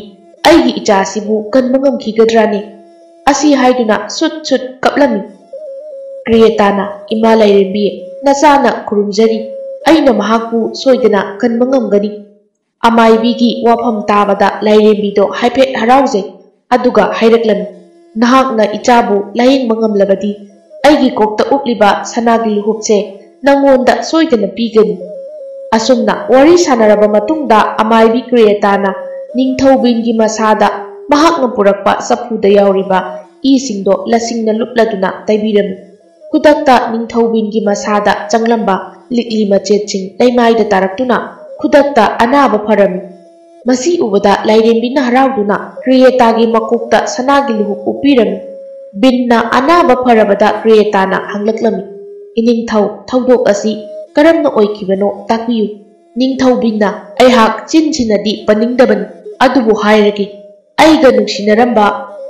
ꯑꯩꯒꯤ ꯏꯆꯥꯁꯤꯕꯨ ꯀꯟꯕ ꯉꯝꯈꯤꯒꯗ꯭ꯔꯥꯅꯦ?" ꯑꯁꯤ ꯍꯥꯏꯗꯨꯅ ꯁꯨꯠ ꯁꯨꯠ ꯀꯞꯂꯝꯃꯤ꯫ ꯀ꯭ꯔꯤꯌꯦꯇꯥꯅ, "ꯏꯃꯥ ꯂꯥꯏꯔꯦꯝꯕꯤ, ꯅꯆꯥꯅ ꯈꯨꯔꯨꯝꯖꯔꯤ, ꯑꯩꯅ ꯃꯍꯥꯛꯄꯨ ꯁꯣꯏꯗꯅ ꯀꯟꯕ ꯉꯝꯒꯅꯤ꯫" ꯑꯃꯥꯏꯕꯤꯒꯤ ꯋꯥꯐꯝ ꯇꯥꯕꯗ ꯂꯥꯏꯔꯦꯝꯕꯤꯗꯣ ꯍꯥꯏꯐꯦꯠ ꯍꯔꯥꯎꯖꯩ, ꯑꯗꯨꯒ ꯍꯥꯏꯔꯛꯂꯝꯃꯤ, "ꯅꯍꯥꯛꯅ ꯏꯆꯥꯕꯨ ꯂꯥꯌꯦꯡꯕ ꯉꯝꯂꯕꯗꯤ ꯑꯩꯒꯤ ꯀꯣꯛꯇ ꯎꯞꯂꯤꯕ ꯁꯅꯥꯒꯤ ꯂꯨꯍꯨꯞꯁꯦ ꯅꯪꯉꯣꯟꯗ ꯁꯣꯏꯗꯅ ꯄꯤꯒꯅꯤ꯫ ꯑꯁꯨꯝꯅ ꯋꯥꯔꯤ ꯁꯥꯟꯅꯔꯕ ꯃꯇꯨꯡꯗ ꯑꯃꯥꯏꯕꯤ ꯀ꯭ꯔꯤꯌꯦꯇꯥꯅ ꯅꯤꯡꯊꯧ ꯕꯤꯟꯒꯤ ꯃꯁꯥꯗ ꯃꯍꯥꯛꯅ ꯄꯨꯔꯛꯄ ꯆꯐꯨꯗ ꯌꯥꯎꯔꯤꯕ ꯏꯁꯤꯡꯗꯣ ꯂꯁꯤꯡꯅ ꯂꯨꯞꯂꯗꯨꯅ ꯇꯩꯕꯤꯔꯝꯃꯤ꯫ ꯈꯨꯗꯛꯇ ꯅꯤꯡꯊꯧ ꯕꯤꯟꯒꯤ ꯃꯁꯥꯗ ꯆꯪꯂꯝꯕ ꯂꯤꯛꯂꯤ ꯃꯆꯦꯠꯁꯤꯡ ꯂꯩꯃꯥꯏꯗ ꯇꯥꯔꯛꯇꯨꯅ ꯈꯨꯗꯛꯇ ꯑꯅꯥꯕ ꯐꯔꯝꯃꯤ꯫ ꯃꯁꯤ ꯎꯕꯗ ꯂꯥꯏꯔꯦꯝꯕꯤꯅ ꯍꯔꯥꯎꯗꯨꯅ ꯀ꯭ꯔꯤꯌꯦꯇꯥꯒꯤ ꯃꯀꯣꯛꯇ ꯁꯅꯥꯒꯤ ꯂꯨꯍꯨꯞ ꯎꯞꯄꯤꯔꯝꯃꯤ꯫ ꯕꯤꯟꯅ ꯑꯅꯥꯕ ꯐꯔꯕꯗ ꯀ꯭ꯔꯤꯌꯦꯇꯥꯅ ꯍꯪꯂꯛꯂꯝꯃꯤ, "ꯏꯅꯤꯡꯊꯧ, ꯊꯧꯗꯣꯛ ꯑꯁꯤ ꯀꯔꯝꯅ ꯑꯣꯏꯈꯤꯕꯅꯣ ꯇꯥꯛꯄꯤꯌꯨ꯫" ꯅꯤꯡꯊꯧ ꯕꯤꯟꯅ, "ꯑꯩꯍꯥꯛ ꯆꯤꯟꯁꯤꯅꯗꯤ ꯄꯟꯅꯤꯡꯗꯕꯅꯤ, ꯑꯗꯨꯕꯨ ꯍꯥꯏꯔꯒꯦ꯫ ꯑꯩꯒ ꯅꯨꯡꯁꯤꯅꯔꯝꯕ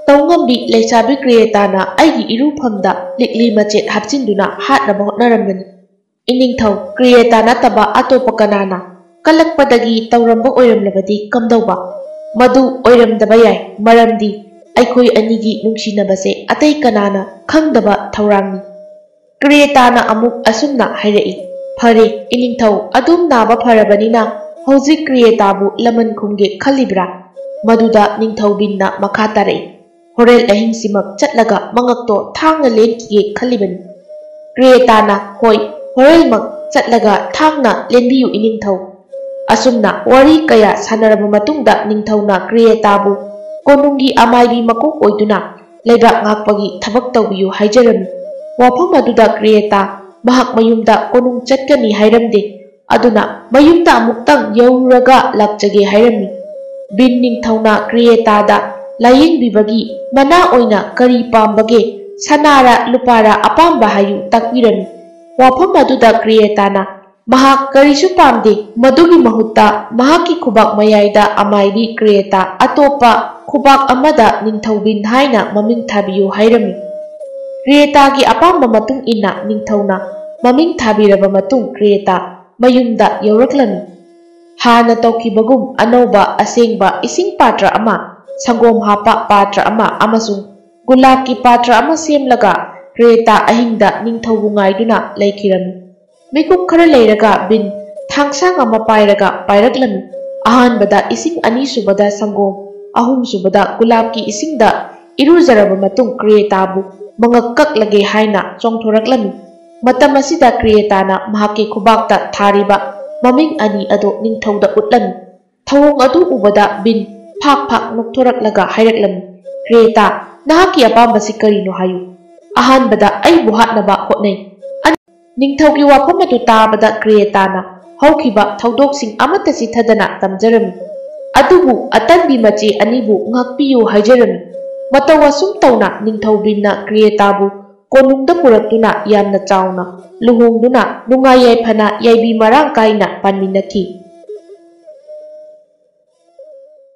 ꯇꯧꯉꯝꯕꯤ ꯂꯩꯁꯥꯕꯤ ꯀ꯭ꯔꯤꯌꯦꯇꯥꯅ ꯑꯩꯒꯤ ꯏꯔꯨꯐꯝꯗ ꯂꯤꯛꯂꯤ ꯃꯆꯦꯠ ꯍꯥꯞꯆꯤꯟꯗꯨꯅ ꯍꯥꯠꯅꯕ ꯍꯣꯠꯅꯔꯝꯕꯅꯤ꯫ ꯏꯅꯤꯡꯊꯧ, ꯀ꯭ꯔꯤꯌꯦꯇꯥ ꯅꯠꯇꯕ ꯑꯇꯣꯞꯄ ꯀꯅꯥꯅ ꯀꯜꯂꯛꯄꯗꯒꯤ ꯇꯧꯔꯝꯕ ꯑꯣꯏꯔꯝꯂꯕꯗꯤ ꯀꯝꯗꯧꯕ? ꯃꯗꯨ ꯑꯣꯏꯔꯝꯗꯕ ꯌꯥꯏ, ꯃꯔꯝꯗꯤ ꯑꯩꯈꯣꯏ ꯑꯅꯤꯒꯤ ꯅꯨꯡꯁꯤꯅꯕꯁꯦ ꯑꯇꯩ ꯀꯅꯥꯅ ꯈꯪꯗꯕ ꯊꯧꯔꯥꯡꯅꯤ꯫" ꯀ꯭ꯔꯤꯌꯦꯇꯥꯅ ꯑꯃꯨꯛ ꯑꯁꯨꯝꯅ ꯍꯥꯏꯔꯛꯏ, "ꯐꯔꯦ, ꯏꯅꯤꯡꯊꯧ ꯑꯗꯨꯝ ꯅꯥꯕ ꯐꯔꯕꯅꯤꯅ ꯍꯧꯖꯤꯛ ꯀ꯭ꯔꯤꯌꯦꯇꯥꯕꯨ ꯂꯃꯟ ꯈꯨꯝꯒꯦ ꯈꯜꯂꯤꯕ꯭ꯔꯥ?" ꯃꯗꯨꯗ ꯅꯤꯡꯊꯧ ꯕꯤꯟꯅ ꯃꯈꯥ ꯇꯥꯔꯛꯏ, "ꯍꯣꯔꯦꯟ ꯑꯍꯤꯡꯁꯤꯃꯛ ꯆꯠꯂꯒ ꯃꯉꯛꯇꯣ ꯊꯥꯡꯅ ꯂꯦꯟꯈꯤꯒꯦ ꯈꯜꯂꯤꯕꯅꯤ꯫" ꯀ꯭ꯔꯤꯌꯦꯇꯥꯅ, "ꯍꯣꯏ, ꯍꯣꯔꯦꯟꯃꯛ ꯆꯠꯂꯒ ꯊꯥꯡꯅ ꯂꯦꯟꯕꯤꯌꯨ ꯏꯅꯤꯡꯊꯧ꯫" ꯑꯁꯨꯝꯅ ꯋꯥꯔꯤ ꯀꯌꯥ ꯁꯥꯟꯅꯔꯕ ꯃꯇꯨꯡꯗ ꯅꯤꯡꯊꯧꯅ ꯀ꯭ꯔꯤꯌꯦꯇꯥꯕꯨ ꯀꯣꯅꯨꯡꯒꯤ ꯑꯃꯥꯏꯕꯤ ꯃꯀꯣꯛ ꯑꯣꯏꯗꯨꯅ ꯂꯩꯕꯥꯛ ꯉꯥꯛꯄꯒꯤ ꯊꯕꯛ ꯇꯧꯕꯤꯌꯨ ꯍꯥꯏꯖꯔꯝꯃꯤ꯫ ꯋꯥꯐꯝ ꯑꯗꯨꯗ ꯀ꯭ꯔꯤꯌꯦꯇꯥ ꯃꯍꯥꯛ ꯃꯌꯨꯝꯗ ꯀꯣꯅꯨꯡ ꯆꯠꯀꯅꯤ ꯍꯥꯏꯔꯝꯗꯦ, ꯑꯗꯨꯅ ꯃꯌꯨꯝꯗ ꯑꯃꯨꯛꯇꯪ ꯌꯧꯔꯨꯔꯒ ꯂꯥꯛꯆꯒꯦ ꯍꯥꯏꯔꯝꯃꯤ꯫ ꯕꯤꯟ ꯅꯤꯡꯊꯧꯅ ꯀ꯭ꯔꯤꯌꯦꯇꯥꯗ ꯂꯥꯌꯦꯡꯕꯤꯕꯒꯤ ꯃꯅꯥ ꯑꯣꯏꯅ ꯀꯔꯤ ꯄꯥꯝꯕꯒꯦ? ꯁꯅꯥꯔ ꯂꯨꯄꯥꯔ ꯑꯄꯥꯝꯕ ꯍꯥꯏꯌꯨ ꯇꯥꯛꯄꯤꯔꯝꯃꯤ꯫ ꯋꯥꯐꯝ ꯑꯗꯨꯗ ꯀ꯭ꯔꯤꯌꯦꯇꯥꯅ, "ꯃꯍꯥꯛ ꯀꯔꯤꯁꯨ ꯄꯥꯝꯗꯦ, ꯃꯗꯨꯒꯤ ꯃꯍꯨꯠꯇ ꯃꯍꯥꯛꯀꯤ ꯈꯨꯕꯥꯛ ꯃꯌꯥꯏꯗ ꯑꯃꯥꯏꯕꯤ ꯀ꯭ꯔꯤꯌꯦꯇꯥ ꯑꯇꯣꯞꯄ ꯈꯨꯕꯥꯛ ꯑꯃꯗ ꯅꯤꯡꯊꯧ ꯕꯤꯟ ꯍꯥꯏꯅ ꯃꯃꯤꯡ ꯊꯥꯕꯤꯌꯨ" ꯍꯥꯏꯔꯝꯃꯤ꯫ ꯀ꯭ꯔꯤꯌꯦꯇꯥꯒꯤ ꯑꯄꯥꯝꯕ ꯃꯇꯨꯡ ꯏꯟꯅ ꯅꯤꯡꯊꯧꯅ ꯃꯃꯤꯡ ꯊꯥꯕꯤꯔꯕ ꯃꯇꯨꯡ ꯀ꯭ꯔꯤꯌꯦꯇꯥ ꯃꯌꯨꯝꯗ ꯌꯧꯔꯛꯂꯝꯃꯤ꯫ ꯍꯥꯟꯅ ꯇꯧꯈꯤꯕꯒꯨꯝ ꯑꯅꯧꯕ ꯑꯁꯦꯡꯕ ꯏꯁꯤꯡ ꯄꯥꯇ꯭ꯔ ꯑꯃ, ꯁꯪꯒꯣꯝ ꯍꯥꯞꯄ ꯄꯥꯇ꯭ꯔ ꯑꯃ ꯑꯃꯁꯨꯡ ꯒꯨꯂꯥꯞꯀꯤ ꯄꯥꯇ꯭ꯔ ꯑꯃ ꯁꯦꯝꯂꯒ ꯀ꯭ꯔꯦꯇꯥ ꯑꯍꯤꯡꯗ ꯅꯤꯡꯊꯧꯕꯨ ꯉꯥꯏꯗꯨꯅ ꯂꯩꯈꯤꯔꯝꯃꯤ꯫ ꯃꯤꯀꯨꯞ ꯈꯔ ꯂꯩꯔꯒ ꯕꯤꯟ ꯊꯥꯡꯁꯥꯡ ꯑꯃ ꯄꯥꯏꯔꯒ ꯄꯥꯏꯔꯛꯂꯝꯃꯤ꯫ ꯑꯍꯥꯟꯕꯗ ꯏꯁꯤꯡ, ꯑꯅꯤꯁꯨꯕꯗ ꯁꯪꯒꯣꯝ, ꯑꯍꯨꯝꯁꯨꯕꯗ ꯒꯨꯂꯥꯞꯀꯤ ꯏꯁꯤꯡꯗ ꯏꯔꯨꯖꯔꯕ ꯃꯇꯨꯡ ꯀ꯭ꯔꯦꯇꯥꯕꯨ ꯃꯉꯛ ꯀꯛꯂꯒꯦ ꯍꯥꯏꯅ ꯆꯣꯡꯊꯣꯔꯛꯂꯝꯃꯤ꯫ ꯃꯇꯝ ꯑꯁꯤꯗ ꯀ꯭ꯔꯤꯌꯦꯇꯥꯅ ꯃꯍꯥꯛꯀꯤ ꯈꯨꯕꯥꯛꯇ ꯊꯥꯔꯤꯕ ꯃꯃꯤꯡ ꯑꯅꯤ ꯑꯗꯨ ꯅꯤꯡꯊꯧꯗ ꯎꯠꯂꯝꯃꯤ꯫ ꯊꯧꯑꯣꯡ ꯑꯗꯨ ꯎꯕꯗ ꯕꯤꯟ ꯐꯥꯛ ꯐꯥꯛ ꯅꯣꯛꯊꯣꯔꯛꯂꯒ ꯍꯥꯏꯔꯛꯂꯝꯃꯤ, "ꯀ꯭ꯔꯤꯌꯦꯇꯥ, ꯅꯍꯥꯛꯀꯤ ꯑꯄꯥꯝꯕꯁꯤ ꯀꯔꯤꯅꯣ ꯍꯥꯏꯌꯨ꯫ ꯑꯍꯥꯟꯕꯗ ꯑꯩꯕꯨ ꯍꯥꯠꯅꯕ ꯍꯣꯠꯅꯩ꯫ ꯑꯅꯤ-" ꯅꯤꯡꯊꯧꯒꯤ ꯋꯥꯐꯝ ꯑꯗꯨ ꯇꯥꯕꯗ ꯀ꯭ꯔꯤꯌꯦꯇꯥꯅ ꯍꯧꯈꯤꯕ ꯊꯧꯗꯣꯛꯁꯤꯡ ꯑꯃꯠꯇ ꯆꯤꯊꯗꯅ ꯇꯝꯖꯔꯝꯃꯤ꯫ ꯑꯗꯨꯕꯨ ꯑꯇꯟꯕꯤ ꯃꯆꯦ ꯑꯅꯤꯕꯨ ꯉꯥꯛꯄꯤꯌꯨ ꯍꯥꯏꯖꯔꯝꯃꯤ꯫ ꯃꯇꯧ ꯑꯁꯨꯝ ꯇꯧꯅ ꯅꯤꯡꯊꯧ ꯕꯤꯟꯅ ꯀ꯭ꯔꯤꯌꯦꯇꯥꯕꯨ ꯀꯣꯅꯨꯡꯗ ꯄꯨꯔꯛꯇꯨꯅ ꯌꯥꯝꯅ ꯆꯥꯎꯅ ꯂꯨꯍꯣꯡꯗꯨꯅ ꯅꯨꯡꯉꯥꯏ ꯌꯥꯏꯐꯅ ꯌꯥꯏꯕꯤ ꯃꯔꯥꯡ ꯀꯥꯏꯅ ꯄꯥꯟꯃꯤꯟꯅꯈꯤ꯫